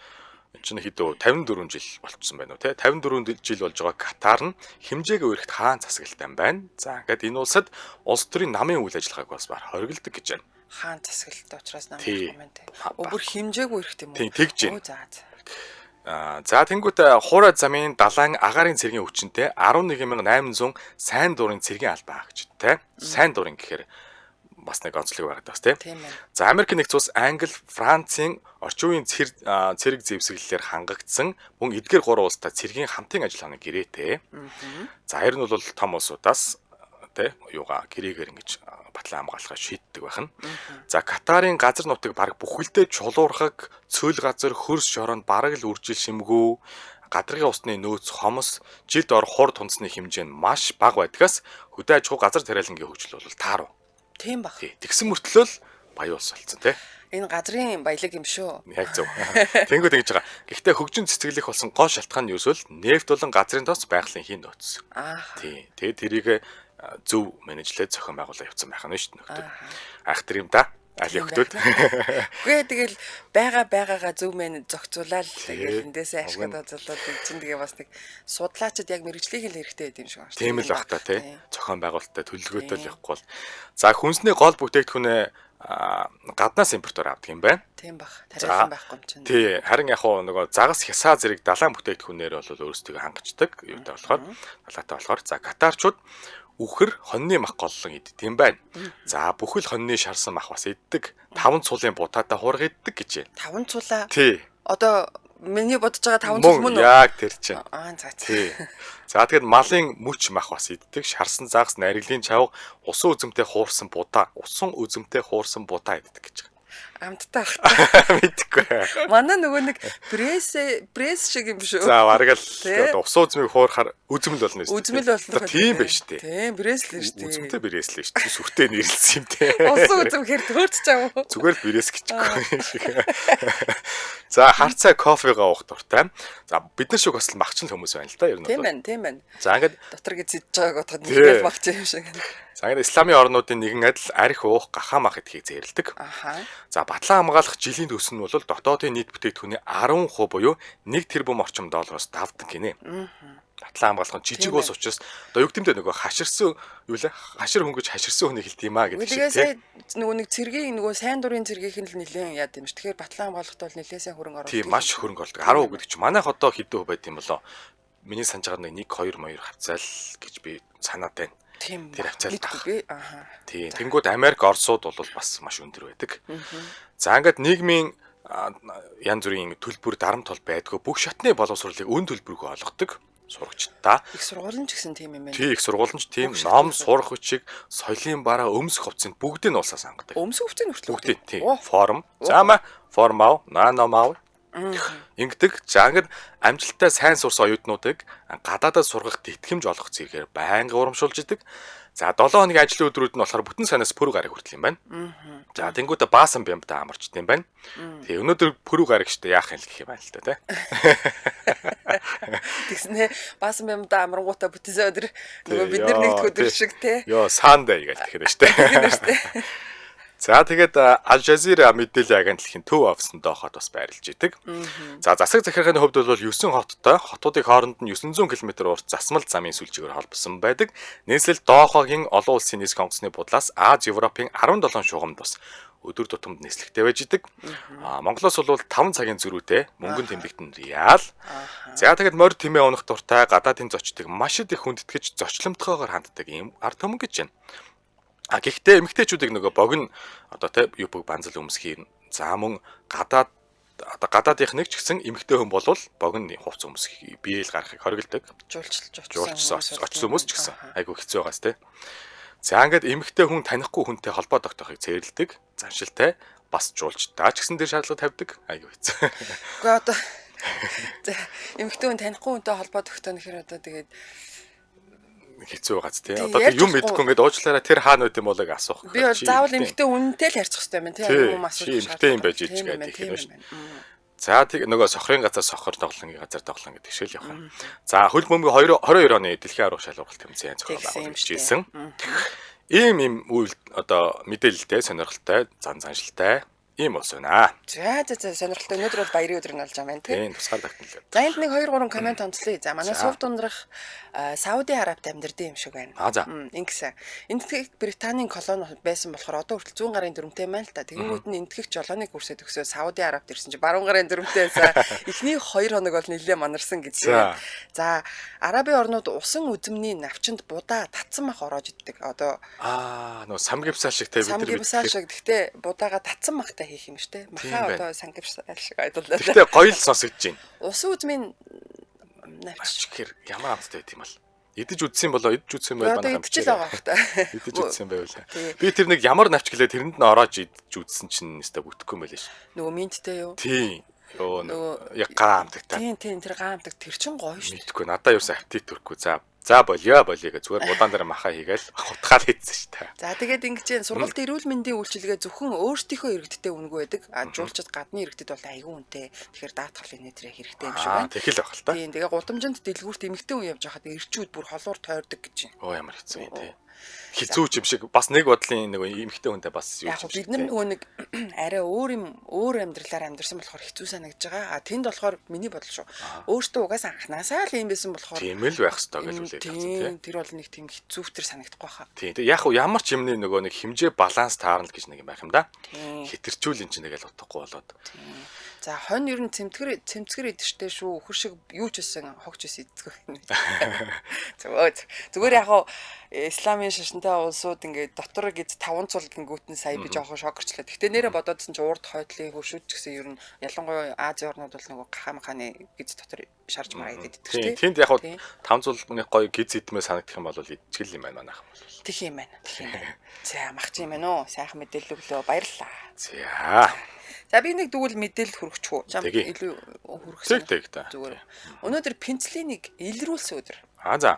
энэ чинь хэд вэ 54 жил болчихсон байна уу те 54 жил болж байгаа Катар нь хэмжээгээ өрхт хаан засаглалтай байна. За ингээд энэ улсад улс төрийн намын үйл ажиллагааг бас бар хориглодог гэж байна. Хаан засаглалтай учраас нам юм байна те. Өвөр хэмжээгүй өрхт юм уу? Тийм тэгж байна. За тэнгуут хуурай замын далайн агаарын цэргийн өвчнөд 11800 сайн дурын цэргийн албан хаагчтай. Сайн дурын гэхээр бас нэг онцлог байгаад бас тийм. За Америк нэгдсэн улс, Англи, Францын орчин үеийн цэрэг зэвсэглэлээр хангагдсан мөн эдгээр гурван улстай цэргийн хамтын ажиллагааны гэрээтэй. За ер нь бол том улсуудаас тий юугаа гэрээгээр ингэж батлан хамгаалахаа шийддэг байх нь. За Катарын газар нутаг бараг бүхэлдээ чулуурхаг, цөл газар, хөрс шороонд бараг л үржил шимгүү, гадрын усны нөөц хомос, жилд ор хур тунцны хэмжээ нь маш бага байдгаас хөдөө аж ахуй газар тариалангийн хөгжил бол тааруу. Тийм баг. Тэгсэн мөртлөө л баян улс болсон тий. Энэ газрын баялаг юм шүү. Яг зөв. Тэнгүүд ингэж байгаа. Гэхдээ хөгжин цэцэглэх болсон гол шалтгаан нь ерөөсөө л нефть болон газрын тос байгалийн хийн нөөц. Тий. Тэгээд тэрийг зөв менежлээд зохион байгуулаад явцсан байх нь шүү дээ нөхдөд. Айхтар юм да. Аль өхтөд. Үгүй тэгэл байгаагаа зөв мэн зохицуулаад тэгэл эндээсээ ашиглаад золоод чинь тэгээ бас нэг судлаачид яг мэрэгжлийг л хэрэгтэй байд юм шиг байна. Тийм л бах та тий. Зохион байгуулалттай төлөвлөгөөтэй л явахгүй бол. За хүнсний гол бүтээгдэхүүнээ гаднаас импортоор авдаг юм байна. Тийм бах. Тариалан байхгүй юм чинь. Тий. Харин яг хуу нөгөө загас хясаа зэрэг далайн бүтээгдэхүүнээр бол өөрсдөө хангацдаг юутай болохоор далаатай болохоор за катарчууд үхэр хоньны мах голлон иддэг юм байна. За бүхэл хоньны шарсан мах бас иддэг. Таван цулын бутаатай хураг иддэг гэж байна. Таван цулаа. Тий. Одоо миний бодож байгаа таван цул мөн үү? Яг тэр чинь. Аа за. Тий. За тэгэд малын мөч мах бас иддэг. Шарсан загас, нариглийн чавга, усан үзэмтэй хуурсан будаа, усан үзэмтэй хуурсан будаа иддэг гэж байгаа. Амттай ах та. Мэдхгүй. Манай нөгөө нэг пресс шиг юм шүү. За бараг л одоо усан үзмийг хуурахаар үзмэл болно шүү дээ. Үзмэл болно. Тийм байж тээ. Тийм, пресс л шүү дээ. Үзмтэй пресс л шүү дээ. Сүртэй нэрлсэн юм те. Усан үзм хэр төөрч чам уу? Зүгээр л пресс гэчихгүй юм шиг. За харцаа кофегаа уух дуртай. За бид нар шиг бас л махчин хүмүүс байна л да ер нь. Тийм байна, тийм байна. За ингээд дотор гэж зэдэж байгааг бодоход нэг махч юм шиг. За ингээд исламын орнуудын нэгэн адил арх уух, гахаа мах идэхийг зэрэлдэг. За батлан хамгаалах жилийн төс нь бол дотоодын нийт бүтээгдэхүүний 10% буюу 1 тэрбум орчим доллароос давдаг гинэ. Батлан хамгаалах нь жижиг улс учраас одоо юу гэмдэ нөгөө хаширсан юу лээ хашир хөнгөж хаширсан хүнийг хэлдэг юм а гэдэг шиг тийм. Нөгөө нэг цэргийн нөгөө сайн дурын цэргийнх нь л нэлээд яад юм ш. Тэгэхээр батлан хамгаалахт бол нэлээд сайн хөрөнгө оруулалт. Тийм маш хөрөнгө оруулдаг. 10% гэдэг чинь манайх одоо хэдэн хувь байд юм болоо. Миний санаж байгаа нэг 1 2 моёр хавцаал гэж би санаад байна. Тийм. Тэр хавцаал би. Аа. Тийм. Тэнгүүд Америк, Оросууд бол бас маш өндөр байдаг. За ингээд нийгмийн янз бүрийн төлбөр дарамт бол байдгүй. Бүх шатны боловсролыг өн төлбөргүй олгодог сурагчдаа. Их сургууль нь ч гэсэн тийм юм байна. Тийм, их сургууль нь ч тийм. Ном сурах хүчийг, соёлын бараа, өмсөх хувцсыг бүгдийг нь улсаас хангадаг. Өмсөх хувцсыг хүртэл бүгдийг тийм. Форм. За маа форм ав, нано ав. Ингэдэг. За ингээд амжилттай сайн сурсан оюутнуудыг гадаадад сургах тэтгэмж олгох зэрэгээр байнга урамшуулж идэг. За 7 хоногийн ажлын өдрүүд нь болохоор бүтэн санаас пүрэв гараг хүртэл юм байна. За тэнгуүтэ баасан бямбтай амарчд юм байна. Тэгээ өнөөдөр пүрэв гараг штэ яах юм л гэх юм байна л та тий. Тэгснэ баасан бямбтай амрангуудаа бүтэн сайн өдөр нөгөө бид нар нэгдэх өдөр шиг тий. Йоо Sunday гэж тэгэхэд штэ. За тэгээд Al Jazeera мэдээллийн агентлагийн төв офисын доохот бас байрлаж идэг. За засаг захиргааны хувьд бол 9 хоттой, хотуудын хооронд нь 900 км урт засмал замын сүлжээгээр холбосон байдаг. Нийслэл Доохогийн олон улсын нийс конгрессны будлаас Аз, Европын 17 шугамд бас өдөр тутамд нислэгтэй байж идэг. Монголоос бол 5 цагийн зөрүүтэй мөнгөн тэмдэгтэн реал. За тэгээд морь тэмээ унах дуртай гадаадын зочдыг маш их хүндэтгэж зочломтгойгоор ханддаг ийм ард түмэн гэж байна. А гэхдээ эмэгтэйчүүдийг нөгөө богино одоо тэ юпг банзал өмсхийн. За мөн гадаад одоо гадаадынх нэг ч гэсэн эмэгтэй хүн болвол богино хувц өмсөх биеэл гаргахыг хориглодог. Жуулчлж очсон хүмүүс ч гэсэн айгүй хэцүү байгаас тэ. За ингээд эмэгтэй хүн танихгүй хүнтэй холбоо тогтоохыг цээрлдэг. Заншилтай Бас жуулчдаа ч гэсэн тэр шаардлага тавьдаг. Айгүй хэцүү. Үгүй одоо за эмэгтэй хүн танихгүй хүнтэй холбоо тогтооно гэхээр одоо тэгээд хэцүү байгааз тий. Одоо тэг юм мэдэхгүй ингээд уучлаарай тэр хаана байд юм болыг асуух. Би бол заавал эмэгтэй хүнтэй л харьцах хэрэгтэй юм тий. Юм асуух. Эмэгтэй юм байж ич гэдэг юм шүү. За тэг нөгөө сохрын газар сохор тоглонгийн газар тоглон гэдэг шиг л явах юм. За хөл бөмбөгийн 22 оны дэлхийн аварга шалралт тэмцээн зохион байгуулж ирсэн. Ийм үйл одоо мэдээлэлтэй сонирхолтой зан заншилтай ийм улс байна. За за за сонирхолтой. Өнөөдөр бол баярын өдөр нь болж байгаа юм байна тий. Тийм тусгаар тогтнол. За энд нэг 2 3 коммент онцлоё. За манай Сувд ундрах Сауди Арабт амьдардаг юм шиг байна. Ингэсэн. Энэтхэг Британийн колони байсан болохоор одоо хүртэл зүүн гарын дүрмтэй байна л та. Тэгэнгүүт нь энэтхэг жолооны курсээ төгсөө Сауди Арабт ирсэн чи баруун гарын дүрмтэй байсан. Эхний 2 хоног бол нэлээ манарсан гэж. За Арабын орнууд усан үзмний навчинд будаа татсан мах ороож иддэг. Одоо нөгөө самгипсал шиг те бид нар самгипсал шиг. Гэхдээ будаага татсан махтай хийх юм шүү дээ. Маха одоо сангипсал шиг айдууллаа. Гэхдээ гоё л сонсогдож байна. Усан үзмийн навч гэхээр ямар амттай байт юм бол. Идэж үзсэн болоо идэж үзсэн байл манай хамт. Идэж л байгаа бах та. Идэж үзсэн байвал. Би тэр нэг ямар навч гэлээ тэрэнд нь ороож идэж үзсэн чинь өстой бүтэхгүй юм байлээ ш. Нөгөө минттэй юу? Тийм. Йоо нөгөө яг гаа амтагтай. Тийм тэр гаа амтаг тэр чин гоё шүү. Мэдгүй надаа ерөөсөө аппетит төрөхгүй. За болио болио гэ зүгээр будаан дээр маха хийгээл хутгаал хийцэн шүү дээ. За тэгээд ингэж юм сургалт эрүүл мэндийн үйлчилгээ зөвхөн өөрсдийнхөө иргэдтэй үнэгүй байдаг. А жуулчид гадны иргэдэд бол айгүй үнэтэй. Тэгэхээр даатгалын нэтрэ хэрэгтэй юм шиг байна. Тэгэл байх л та. Тийм тэгээ гудамжинд дэлгүүрт эмэгтэй хүн явж байхад ирчүүд бүр холуур тойрдог гэж юм. Оо ямар хэцүү юм те. Хэцүү юм шиг бас нэг бодлын нэг эмэгтэй хүнтэй бас юу юм шиг. Бид нар нөгөө нэг арай өөр юм өөр амьдралаар амьдарсан болохоор хэцүү санагдаж байгаа. А тэнд болохоор миний бодол шүү. Өөртөө угаасаа анханасаа л юм байсан болохоор тийм л байх ёстой гэж үлээд авсан тийм. Тэр бол нэг тийм хэцүүвтер санагдахгүй хаа. Тийм. Тэг яг ямар ч юмны нөгөө нэг хэмжээ баланс таарна л гэж нэг юм байх юм да. Хэтэрчүүл эн чинь нэг л утгагүй болоод. За хонь ер нь цэмцгэр идэрчтэй шүү. Үхэр шиг юу ч байсан хогч ус иддэг. Зүгээр яг хаа исламын шашинтай улсууд ингээд дотор гэж таван цул гингүүт нь сая би жоохон шокерчлаа. Гэхдээ нэрэ бодоодсэн чи урд хойдлын хөршүүд ч гэсэн ер нь ялангуяа Азийн орнууд бол нөгөө гахаа маханы гиз дотор шарж мараа иддэг шүү дээ. Тэнд яг таван цулны гоё гиз идмээ санагдах юм бол идчихэл юм байна манайхан бол. Тэх юм байна. Тэх юм байна. За махч юм байна уу? Сайхан мэдээлэл өглөө. Баярлалаа. За. За би нэг дүүл мэдээлэл хүргэх үү? Чам илүү хүргэсэн. Тэг та. Зүгээр. Өнөөдөр пенициллинийг илрүүлсэн өдөр. Аа за.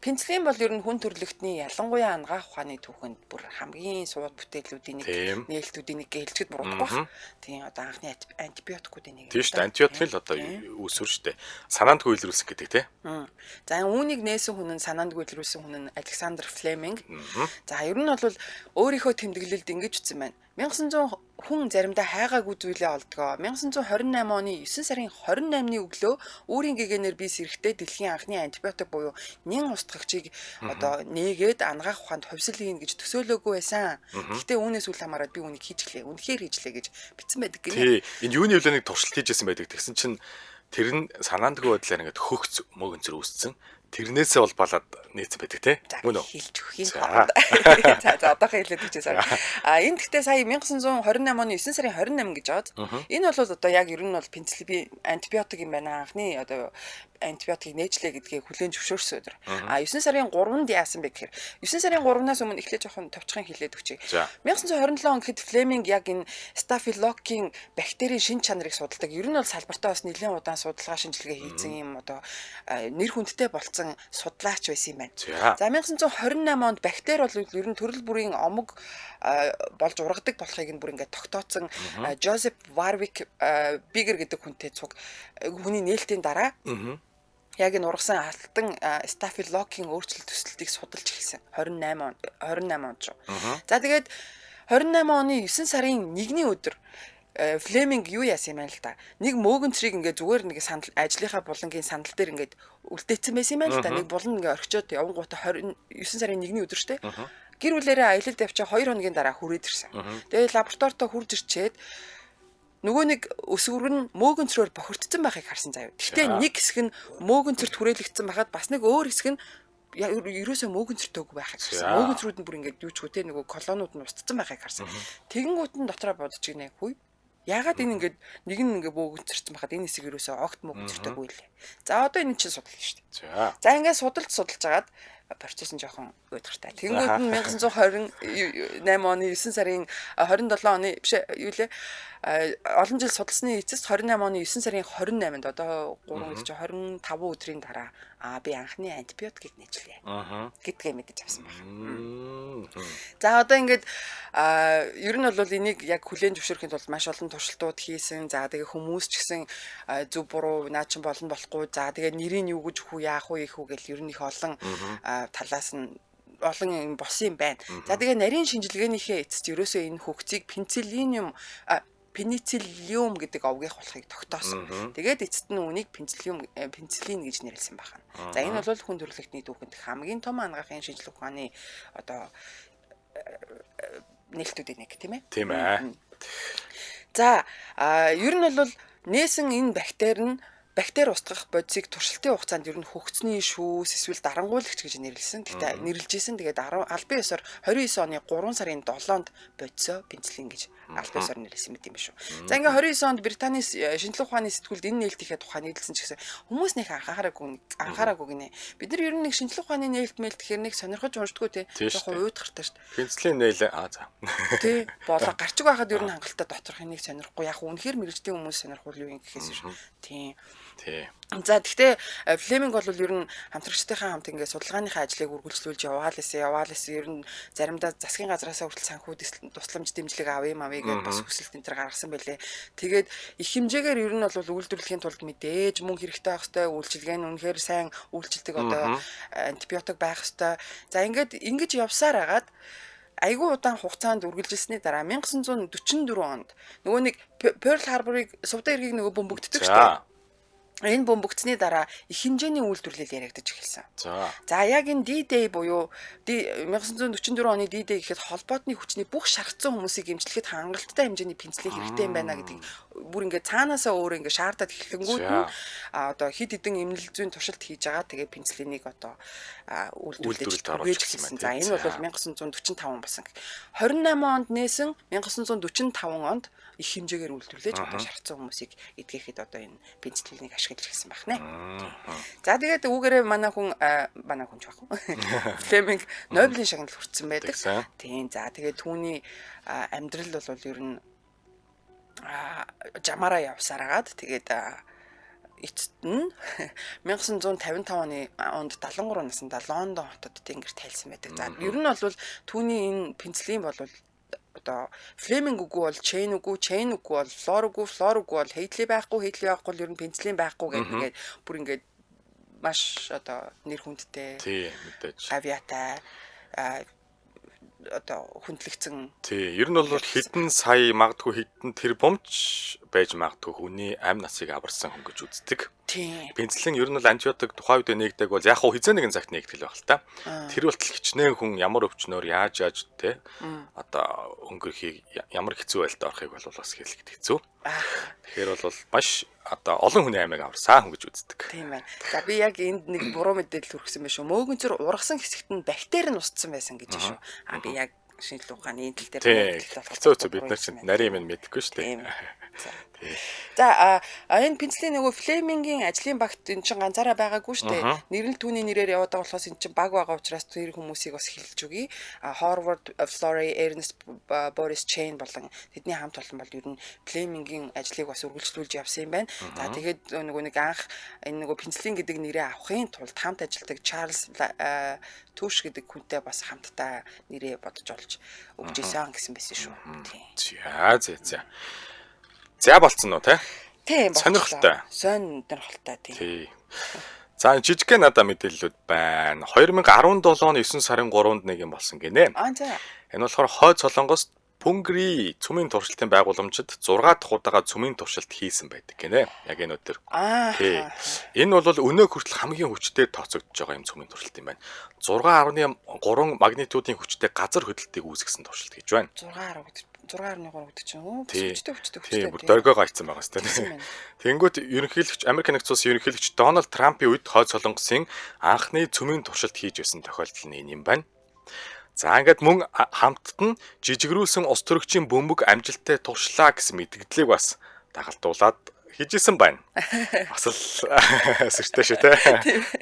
Пенициллин бол ер нь хүн төрөлхтний ялангуяа анагаах ухааны түүхэнд бүр хамгийн сууд бүтээлүүдийн нэг, нээлтүүдийн нэг гэлчгэд буруудахгүй байна. Тийм одоо анхны антибиотикуудын нэг. Тийм шүү дээ. Антибиотик л одоо үүсвэр шүү дээ. Санаандгүй илрүүлсэн гэдэг тий. За үүнийг нээсэн хүн нь санаандгүй илрүүлсэн хүн нь Александр Флеминг. За ер нь бол өөрийнхөө тэмдэглэлд ингэж утсан байна. 1900 хүн заримдаа хайгаагүй зүйлээ олдгоо. 1928 оны 9 сарын 28-ны өглөө үүрийн гэгээнээр би сэрэхдээ дэлхийн анхны антибиотик буюу нэн устгагчийг одоо нээгээд анагаах ухаанд хувьсал хийнэ гэж төсөөлөөгүй байсан. Гэхдээ үүнээс үл хамааран би үүнийг хийжлээ. Үнэхээр хийжлээ гэж бичсэн байдаг гинэ. Тий. Энэ юуны өглөө нэг туршилт хийжсэн байдаг. Тэгсэн чинь тэр нь санаандгүй байдлаар ингээд хөгц мөгөнцөр үүссэн. Тэрнээсээ бол балаад нээсэн байдаг тий. Мөн үү? Хэлж өгөх юм. За за одоохоо хэлээд өгчээ. А энэ гэхдээ сая 1928 оны 9 сарын 28 гэж аваад. Энэ бол одоо яг ер нь бол пенициллин антибиотик юм байна. Анхны одоо антибиотикийг нээжлээ гэдгийг хүлээн зөвшөөрсөн өдөр. А 9 сарын 3-нд яасан бэ гэхээр 9 сарын 3-наас өмнө эхлээд жоохон товчхон хэлээд өгчээ. 1927 он гэхэд Флеминг яг энэ стафилоккийн бактерийн шин чанарыг судалдаг. Ер нь бол салбартаа бас нэлээд удаан судалгаа шинжилгээ хийсэн юм одоо нэр хүндтэй болцсон судлаач байсан юм байна. За 1928 онд бактери бол ер нь төрөл бүрийн омог болж ургадаг болохыг нь бүр ингээд тогтооцсон Жозеф Варвик Бигер гэдэг хүнтэй цуг хүний нээлтийн дараа яг энэ ургасан алтан стафилоккийн өөрчлөлт төсөлтийг судалж эхэлсэн. 28 онд шүү. За тэгээд 28 оны 9 сарын 1-ний өдөр Флеминг юу яасан юм бэ л да. Нэг мөөгөнцрийг ингээд зүгээр нэг сандал ажлынхаа булангийн сандал дээр ингээд үлдээсэн байсан юм байна л да. Нэг булан ингээд орхичоод явангуудаа 29 сарын 1-ний өдөр штэ. Гэр бүлээрээ аялалд явчаа 2 хоногийн дараа хүрээд ирсэн. Тэгээд лабораторитой хурж ирчээд нөгөө нэг өсвөр нь мөөгөнцрөөр бохирдсон байхыг харсан заяа. Гэхдээ нэг хэсэг нь мөөгөнцөрт хүрээлэгдсэн байхад бас нэг өөр хэсэг нь ерөөсөө мөөгөнцөртөөгүй байхыг харсан. Мөөгөнцрүүд нь бүр ингээд юу ч үгүй те нөгөө колонууд нь устцсан байхыг харсан. Тэгэнгүүт нь дотроо бодож гинэ хүй. Яагаад энэ ингээд нэг нь ингээд мөөгөнцөртсөн байхад энэ хэсэг ерөөсөө огт мөөгөнцөртөөгүй лээ. За одоо энэ чинь судлаа шүү дээ. За ингээд судалж хагаад Процесс нь жоохон уйдгартай. Тэнгүүд нь 1928 оны 9 сарын 27 оны биш юу лээ олон жил судалсны эцэст 28 оны 9 сарын 28-нд одоо 3 гэж 25 өдрийн дараа би анхны антибиотикийг нээжлээ гэдгээ мэдэж авсан байна. За одоо ингээд ер нь бол энийг яг хүлээн зөвшөөрөхийн тулд маш олон туршилтууд хийсэн. За тэгээ хүмүүс ч гэсэн зөв буруу наа чин болно болохгүй. За тэгээ нэрийг юу гэж хүү яах вэ их үү гэл ер нь их олон талаас нь олон юм болсон юм байна. За тэгээ нарийн шинжилгээнийхээ эцэст ерөөсөө энэ хөгцийг пенициллиниум пенициллиум гэдэг овгийнх болохыг тогтоосон. Тэгээд эцэст нь үүнийг пенициллиум пенициллин гэж нэрлэсэн байна. За энэ бол хүн төрөлхтний түүхэнд хамгийн том анагаахын шинжлэх ухааны одоо нээлтүүдийн нэг, тийм ээ. Тийм ээ. За ер нь бол нээсэн энэ бактери нь бактери устгах бодисыг туршилтын хугацаанд ер нь хөгцний шүүс эсвэл дарангуулагч гэж нэрлэсэн. Гэхдээ нэрлэж исэн. Тэгээд албан ёсоор 29 оны 3 сарын 7-нд бодисоо пенициллин гэж албан ёсоор нэрлэсэн мэт юм биш үү. За ингээ 29 онд Британий шинжлэх ухааны сэтгүүлд энэ нээлтийнхээ тухай нийлсэн ч гэсэн хүмүүс нэх анхаараагүй гинэ. Бид нар ер нь нэг шинжлэх ухааны нээлт мэлт гэхэр нэг сонирхож уншдаггүй те. Жоохон уйдгартай шүү дээ. Пенициллин нэйл за. Тий. Болоо гарчиг байхад ер нь хангалттай доторх энийг сонирхгүй. Яг үнэхээр мэрэгжлийн хүмүүс сонирхвол юу юм гэхээс шүү. Тий. Тий. За гэхдээ Флеминг бол ер нь хамтрагчдынхаа хамт ингээд судалгааныхаа ажлыг үргэлжлүүлж яваал исэн. Ер нь заримдаа засгийн газраасаа хүртэл санхүү тусламж дэмжлэг авъя мавъя гэдээ бас хүсэлт энэ төр гаргасан байлээ. Тэгээд их хэмжээгээр ер нь бол үйлдвэрлэхийн тулд мэдээж мөнгө хэрэгтэй байх хэвээр, үйлчилгээ нь үнэхээр сайн үйлчилдэг одоо антибиотик байх хэвээр. За ингээд ингэж явсаар агаад айгүй удаан хугацаанд үргэлжилсний дараа 1944 онд нөгөө нэг Pearl Harbor-ыг сувда эргийг нөгөө бөмбөгддөг шүү дээ. Энэ бөмбөгдсөний дараа их хэмжээний үйлдвэрлэл яригдаж эхэлсэн. За яг энэ D-Day буюу 1944 оны D-Day гэхэд холбоотны хүчний бүх шаргацсан хүмүүсийг эмчлэхэд хангалттай хэмжээний пенициллин хэрэгтэй юм байна гэдгийг бүр ингээд цаанаасаа өөр ингээд шаардаад эхлэнгүүд нь одоо хэд хэдэн эмнэлэг зүйн туршилт хийж байгаа. Тэгээ пенициллинийг одоо үйлдвэрлэж түгээж эхэлсэн. За энэ бол 1945 он болсон. 28 онд нээсэн 1945 онд их хэмжээгээр үйлдвэрлэж одоо шаргацсан хүмүүсийг эдгэхэд одоо энэ пенициллинийг ашиглаж эхэлсэн байх нэ. За тэгээд үүгээрээ манай хүн ч байхгүй. Флеминг Нобелийн шагнал хүртсэн байдаг. Тийм. За тэгээд түүний амьдрал бол ер нь жамаараа явсаар агаад тэгээд эцэст нь 1955 оны онд 73 наснда Лондон хотод тэнгэр тайлсан байдаг. За ер нь бол түүний энэ пенициллин бол одоо Флеминг үгүй бол Чейн үгүй, Чейн үгүй бол Флор үгүй, Флор үгүй бол Хейтли байхгүй, Хейтли байхгүй бол ер нь пенициллин байхгүй гэдэг ингээд бүр ингээд маш одоо нэр хүндтэй. Тий, мэдээж. Авиатай одоо хүндлэгдсэн. Тий, ер нь бол хэдэн сая магадгүй хэдэн тэрбумч байж магадгүй хүний амь насыг аварсан хүн гэж үздэг. Тий. Пенициллин ер нь бол антибиотик тухайн үед нэгдэг бол яг хуу хизээ нэгэн цагт нэгтгэл байх л та. Тэр болтол хичнээн хүн ямар өвчнөөр яаж яаж те одоо өнгөрөхийг ямар хэцүү байлд орохыг бол бас хэлэхэд хэцүү. Тэгэхээр бол маш одоо олон хүний амийг аварсан хүн гэж үздэг. Тийм байна. За би яг энд нэг буруу мэдээлэл хүргэсэн байх шүү. Мөөгөнцөр ургасан хэсэгт нь бактери нь устсан байсан гэж шүү. А би яг шинжлэх ухааны энэ тал дээр хэцүү бид нар чинь нарийн юм мэдэхгүй шүү дээ. За энэ пенициллин нөгөө Флемингийн ажлын багт эн чинь ганцаараа байгаагүй шүү дээ. Нэрэл түүний нэрээр яваад байгаа болохоос эн чинь баг байгаа учраас тэр хүмүүсийг бас хэлж өгье. Хорвард, Флори, Эрнест, Борис Чейн болон тэдний хамт олон бол ер нь Флемингийн ажлыг бас үргэлжлүүлж явсан юм байна. За тэгээд нөгөө нэг анх энэ нөгөө пенициллин гэдэг нэрээ авахын тулд хамт ажилладаг Чарльз Түш гэдэг хүнтэй бас хамтдаа нэрээ бодож олж өгч исэн гэсэн байсан шүү. Тийм. За. За болцсон уу те? Тийм болцсон. Сонирхолтой. Сонирхолтой тийм. Тий. За жижигхэн надаа мэдээллүүд байна. 2017 оны 9 сарын 3-нд нэг юм болсон гинэ. За. Энэ болохоор Хойд Солонгост Пүнгри цөмийн туршилтын байгууламжид 6 дахь удаага цөмийн туршилт хийсэн байдаг гинэ. Яг энэ өдөр. Тий. Энэ бол өнөө хүртэл хамгийн хүчтэй тооцогдож байгаа юм цөмийн туршилт юм байна. 6.3 магнитудын хүчтэй газар хөдлөлтийг үүсгэсэн туршилт гэж байна. 6.3 гэдэг чинь хүчтэй. Тийм, бүр дөргөөгөө айцсан байгаа сте. Тэнгүүт ерөнхийлөгч Америк нэгдсэн улсын ерөнхийлөгч Дональд Трампын үед Хойд Солонгосын анхны цөмийн туршилт хийж байсан тохиолдол нь энэ юм байна. За ингээд мөн хамтд нь жижигрүүлсэн ус төрөгчийн бөмбөг амжилттай туршлаа гэсэн мэдгдлийг бас дагалдуулаад Хийжсэн байна. Бас л сэртэй шүү те.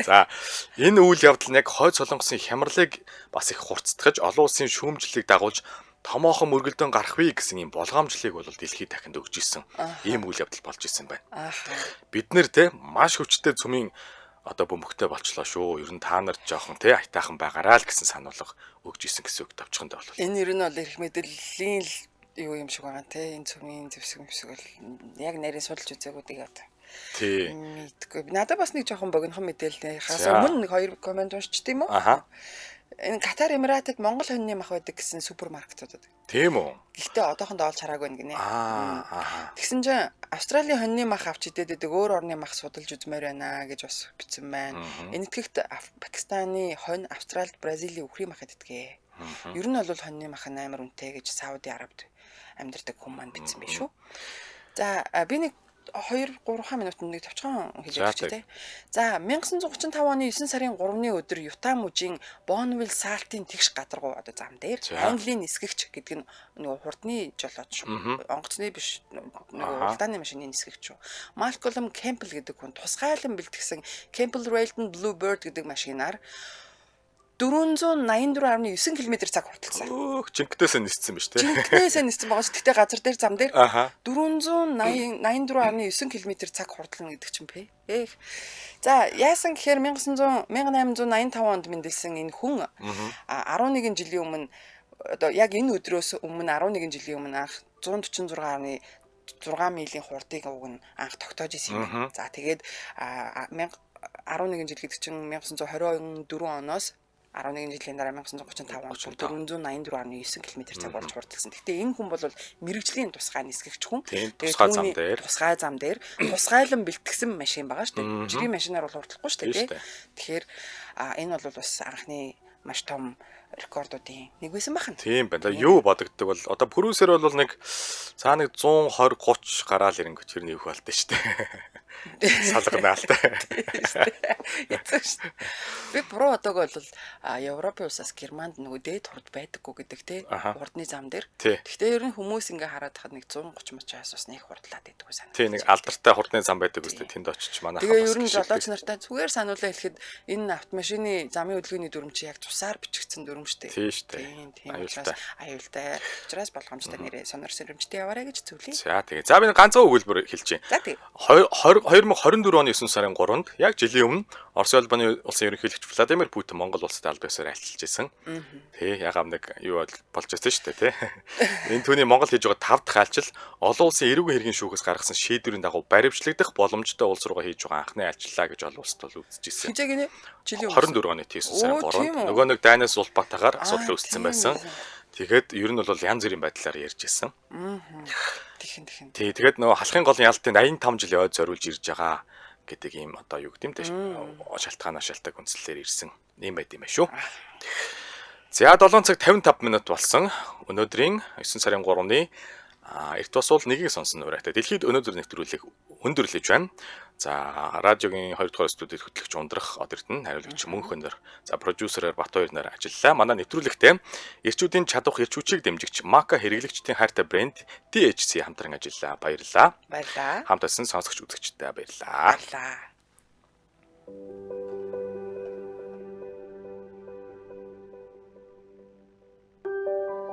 За энэ үйл явдал нь яг хойд солонгосын хямралыг бас их хурцтгаж олон улсын шүүмжлэлийг дагуулж томоохон мөргөлдөөн гарах вэ гэсэн юм болгоомжлыг бол дэлхийд дахинд өгч исэн. Ийм үйл явдал болж исэн байна. Бид нэр те маш хүчтэй цөмийн одоо бөмбөгтэй болчлоо шүү. Ер нь та нар жоохон те аятайхан байгаараа л гэсэн сануулга өгч исэн гэсэн үг товчхондоо бол. Энэ ер нь бол эрх мэдлийн л юу юм шиг байгаа те. Энэ цөмийн зэвсэг мэвсэг бол яг нарийн судалж үзээгүүдийг одоо. Тий. Мэдгүй. Надад бас нэг жоохон богинохон мэдээлэл. Хаас өмнө нэг хоёр коммент уншчих тийм үү? Аха. Энэ Катар Эмиратад Монгол хоньны мах байдаг гэсэн супермаркетууд байдаг. Тийм үү? Гэхдээ одоохондоо олж хараагүй байна гинэ. Аа. Тэгсэн чинь Австралийн хоньны мах авч идээд байдаг өөр орны мах судалж үзмээр байна гэж бас бичсэн байна. Энэтхэгт Пакистаны хонь, Австралид, Бразилийн үхрийн мах иддэг. Ер нь бол хоньны мах нь амар үнэтэй гэж Сауди Арабид амьдардаг хүн маань бичсэн байх шүү. За би нэг 2-3 минутанд нэг товчхон хэлээд өгч тий. За 1935 оны 9 сарын 3-ны өдөр Юта мужийн Бонвилл Салтын тэгш гадаргуу одоо зам дээр Английн нисгэгч гэдэг нь нөгөө хурдны жолооч шүү. Онгоцны биш нөгөө уралдааны машины нисгэгч шүү. Малколм Кемпл гэдэг хүн тусгайлан бэлтгэсэн Campbell Railton Bluebird гэдэг машинаар 484.9 км цаг хурдласан. Өөх, жинкнээсээ ниссэн биш тий. Жинкнээсээ ниссэн байгаа ч гэхдээ газар дээр зам дээр 484.9 км цаг хурдлана гэдэг чинь пэ. Ээх. За яасан гэхээр 1885 онд мэндэлсэн энэ хүн 11 жилийн өмнө одоо яг энэ өдрөөс өмнө 11 жилийн өмнө анх 146.6 милийн хурдыг уг нь анх тогтоож исэн юм байна. За тэгээд 11 жил гэдэг чинь 1924 оноос 11 жилийн дараа 1935 онд 484.9 км цаг болж хурдласан. Гэхдээ энэ хүн бол мэрэгжлийн тусгай нисгэгч хүн. Тэгээд тусгай зам дээр тусгайлан бэлтгэсэн машин байгаа шүү дээ. Жирийн машинаар бол хурдлахгүй шүү дээ. Тэгэхээр энэ бол бас анхны маш том рекордуудын нэг байсан бахан. Тийм байна. Юу бодогддог бол одоо пүрүүсээр бол нэг цаа нэг 120 30 гараал ирэнгүүт тэр нэг их болтой шүү дээ. Салганаа л та. Хэцүү шүү. Би буруу бодог бол Европын улсаас Германд нөгөө дээд хурд байдаггүй гэдэг те хурдны зам дээр. Гэхдээ ер нь хүмүүс ингээ хараад хахад нэг 130 мочаас бас нэг хурдлаад байдаггүй санагдав. Тий, нэг алдартай хурдны зам байдаг үстэй тэнд очиж манайхан. Тэгээ ер нь жолооч нартай зүгээр сануулаа хэлэхэд энэ автомашины замын хөдөлгөөний дүрм чи яг цусаар бичигдсэн дүрм шүү дээ. Тийм шүү дээ. Аюултай. Аюултай. Учраас болгоомжтой нэрээ сонор сэрэмжтэй яваарай гэж зөвлөе. За тэгээ. За би ганцхан өгүүлбэр хэлж чинь. За тэгээ. 2024 оны 9 сарын 3-нд яг жилийн өмнө Оросын холбооны улсын ерөнхийлөгч Владимир Путин Монгол улсад аль биесээр альчилж исэн. Тэ ягаав нэг юу болж байсан шүү дээ, тэ. Энэ түүний Монгол хийж байгаа 5 дахь альчил олон улсын эрүүгийн хэргийн шүүхээс гаргасан шийдвэрийн дагуу баривчлагдах боломжтой улс руугаа хийж байгаа анхны альчлалаа гэж олон улсад бол үзэж исэн. Хизээ гинэ? Жилийн өмнө 24 оны 9 сарын 3-нд нөгөө нэг дайнаас улбатаагаар асуудал үүссэн байсан. Тэгээд ер нь бол янз бүрийн байдлаар ярьж исэн. Тэгхэн. Тий, тэгээд нөгөө халахын голын ялтын 85 жилийн ойд зориулж ирж байгаа гэдэг ийм одоо юу гэдэм те шалтгаанаа шалтгаан үндслээр ирсэн ийм байд юм байна шүү. За 7 цаг 55 минут болсон. Өнөөдрийн 9 сарын 3-ны эрт бас бол нэгийг сонсон урайтай. Дэлхийд өнөөдөр нэвтрүүлгийг өндөрлөж байна. За радиогийн 2 дугаар студид хөтлөгч Ундрах од эрдэнэ, хариулагч Мөнх өндөр. За продюсерээр Батбаяр нар ажиллалаа. Манай нэвтрүүлэгтээ эрчүүдийн чадвах эрч хүчийг дэмжигч Мака хэрэглэгчдийн хайртай брэнд DHC хамтран ажиллалаа. Баярлалаа. Баярлалаа. Хамт байсан сонсогч үзэгчдэд баярлалаа. Баярлалаа.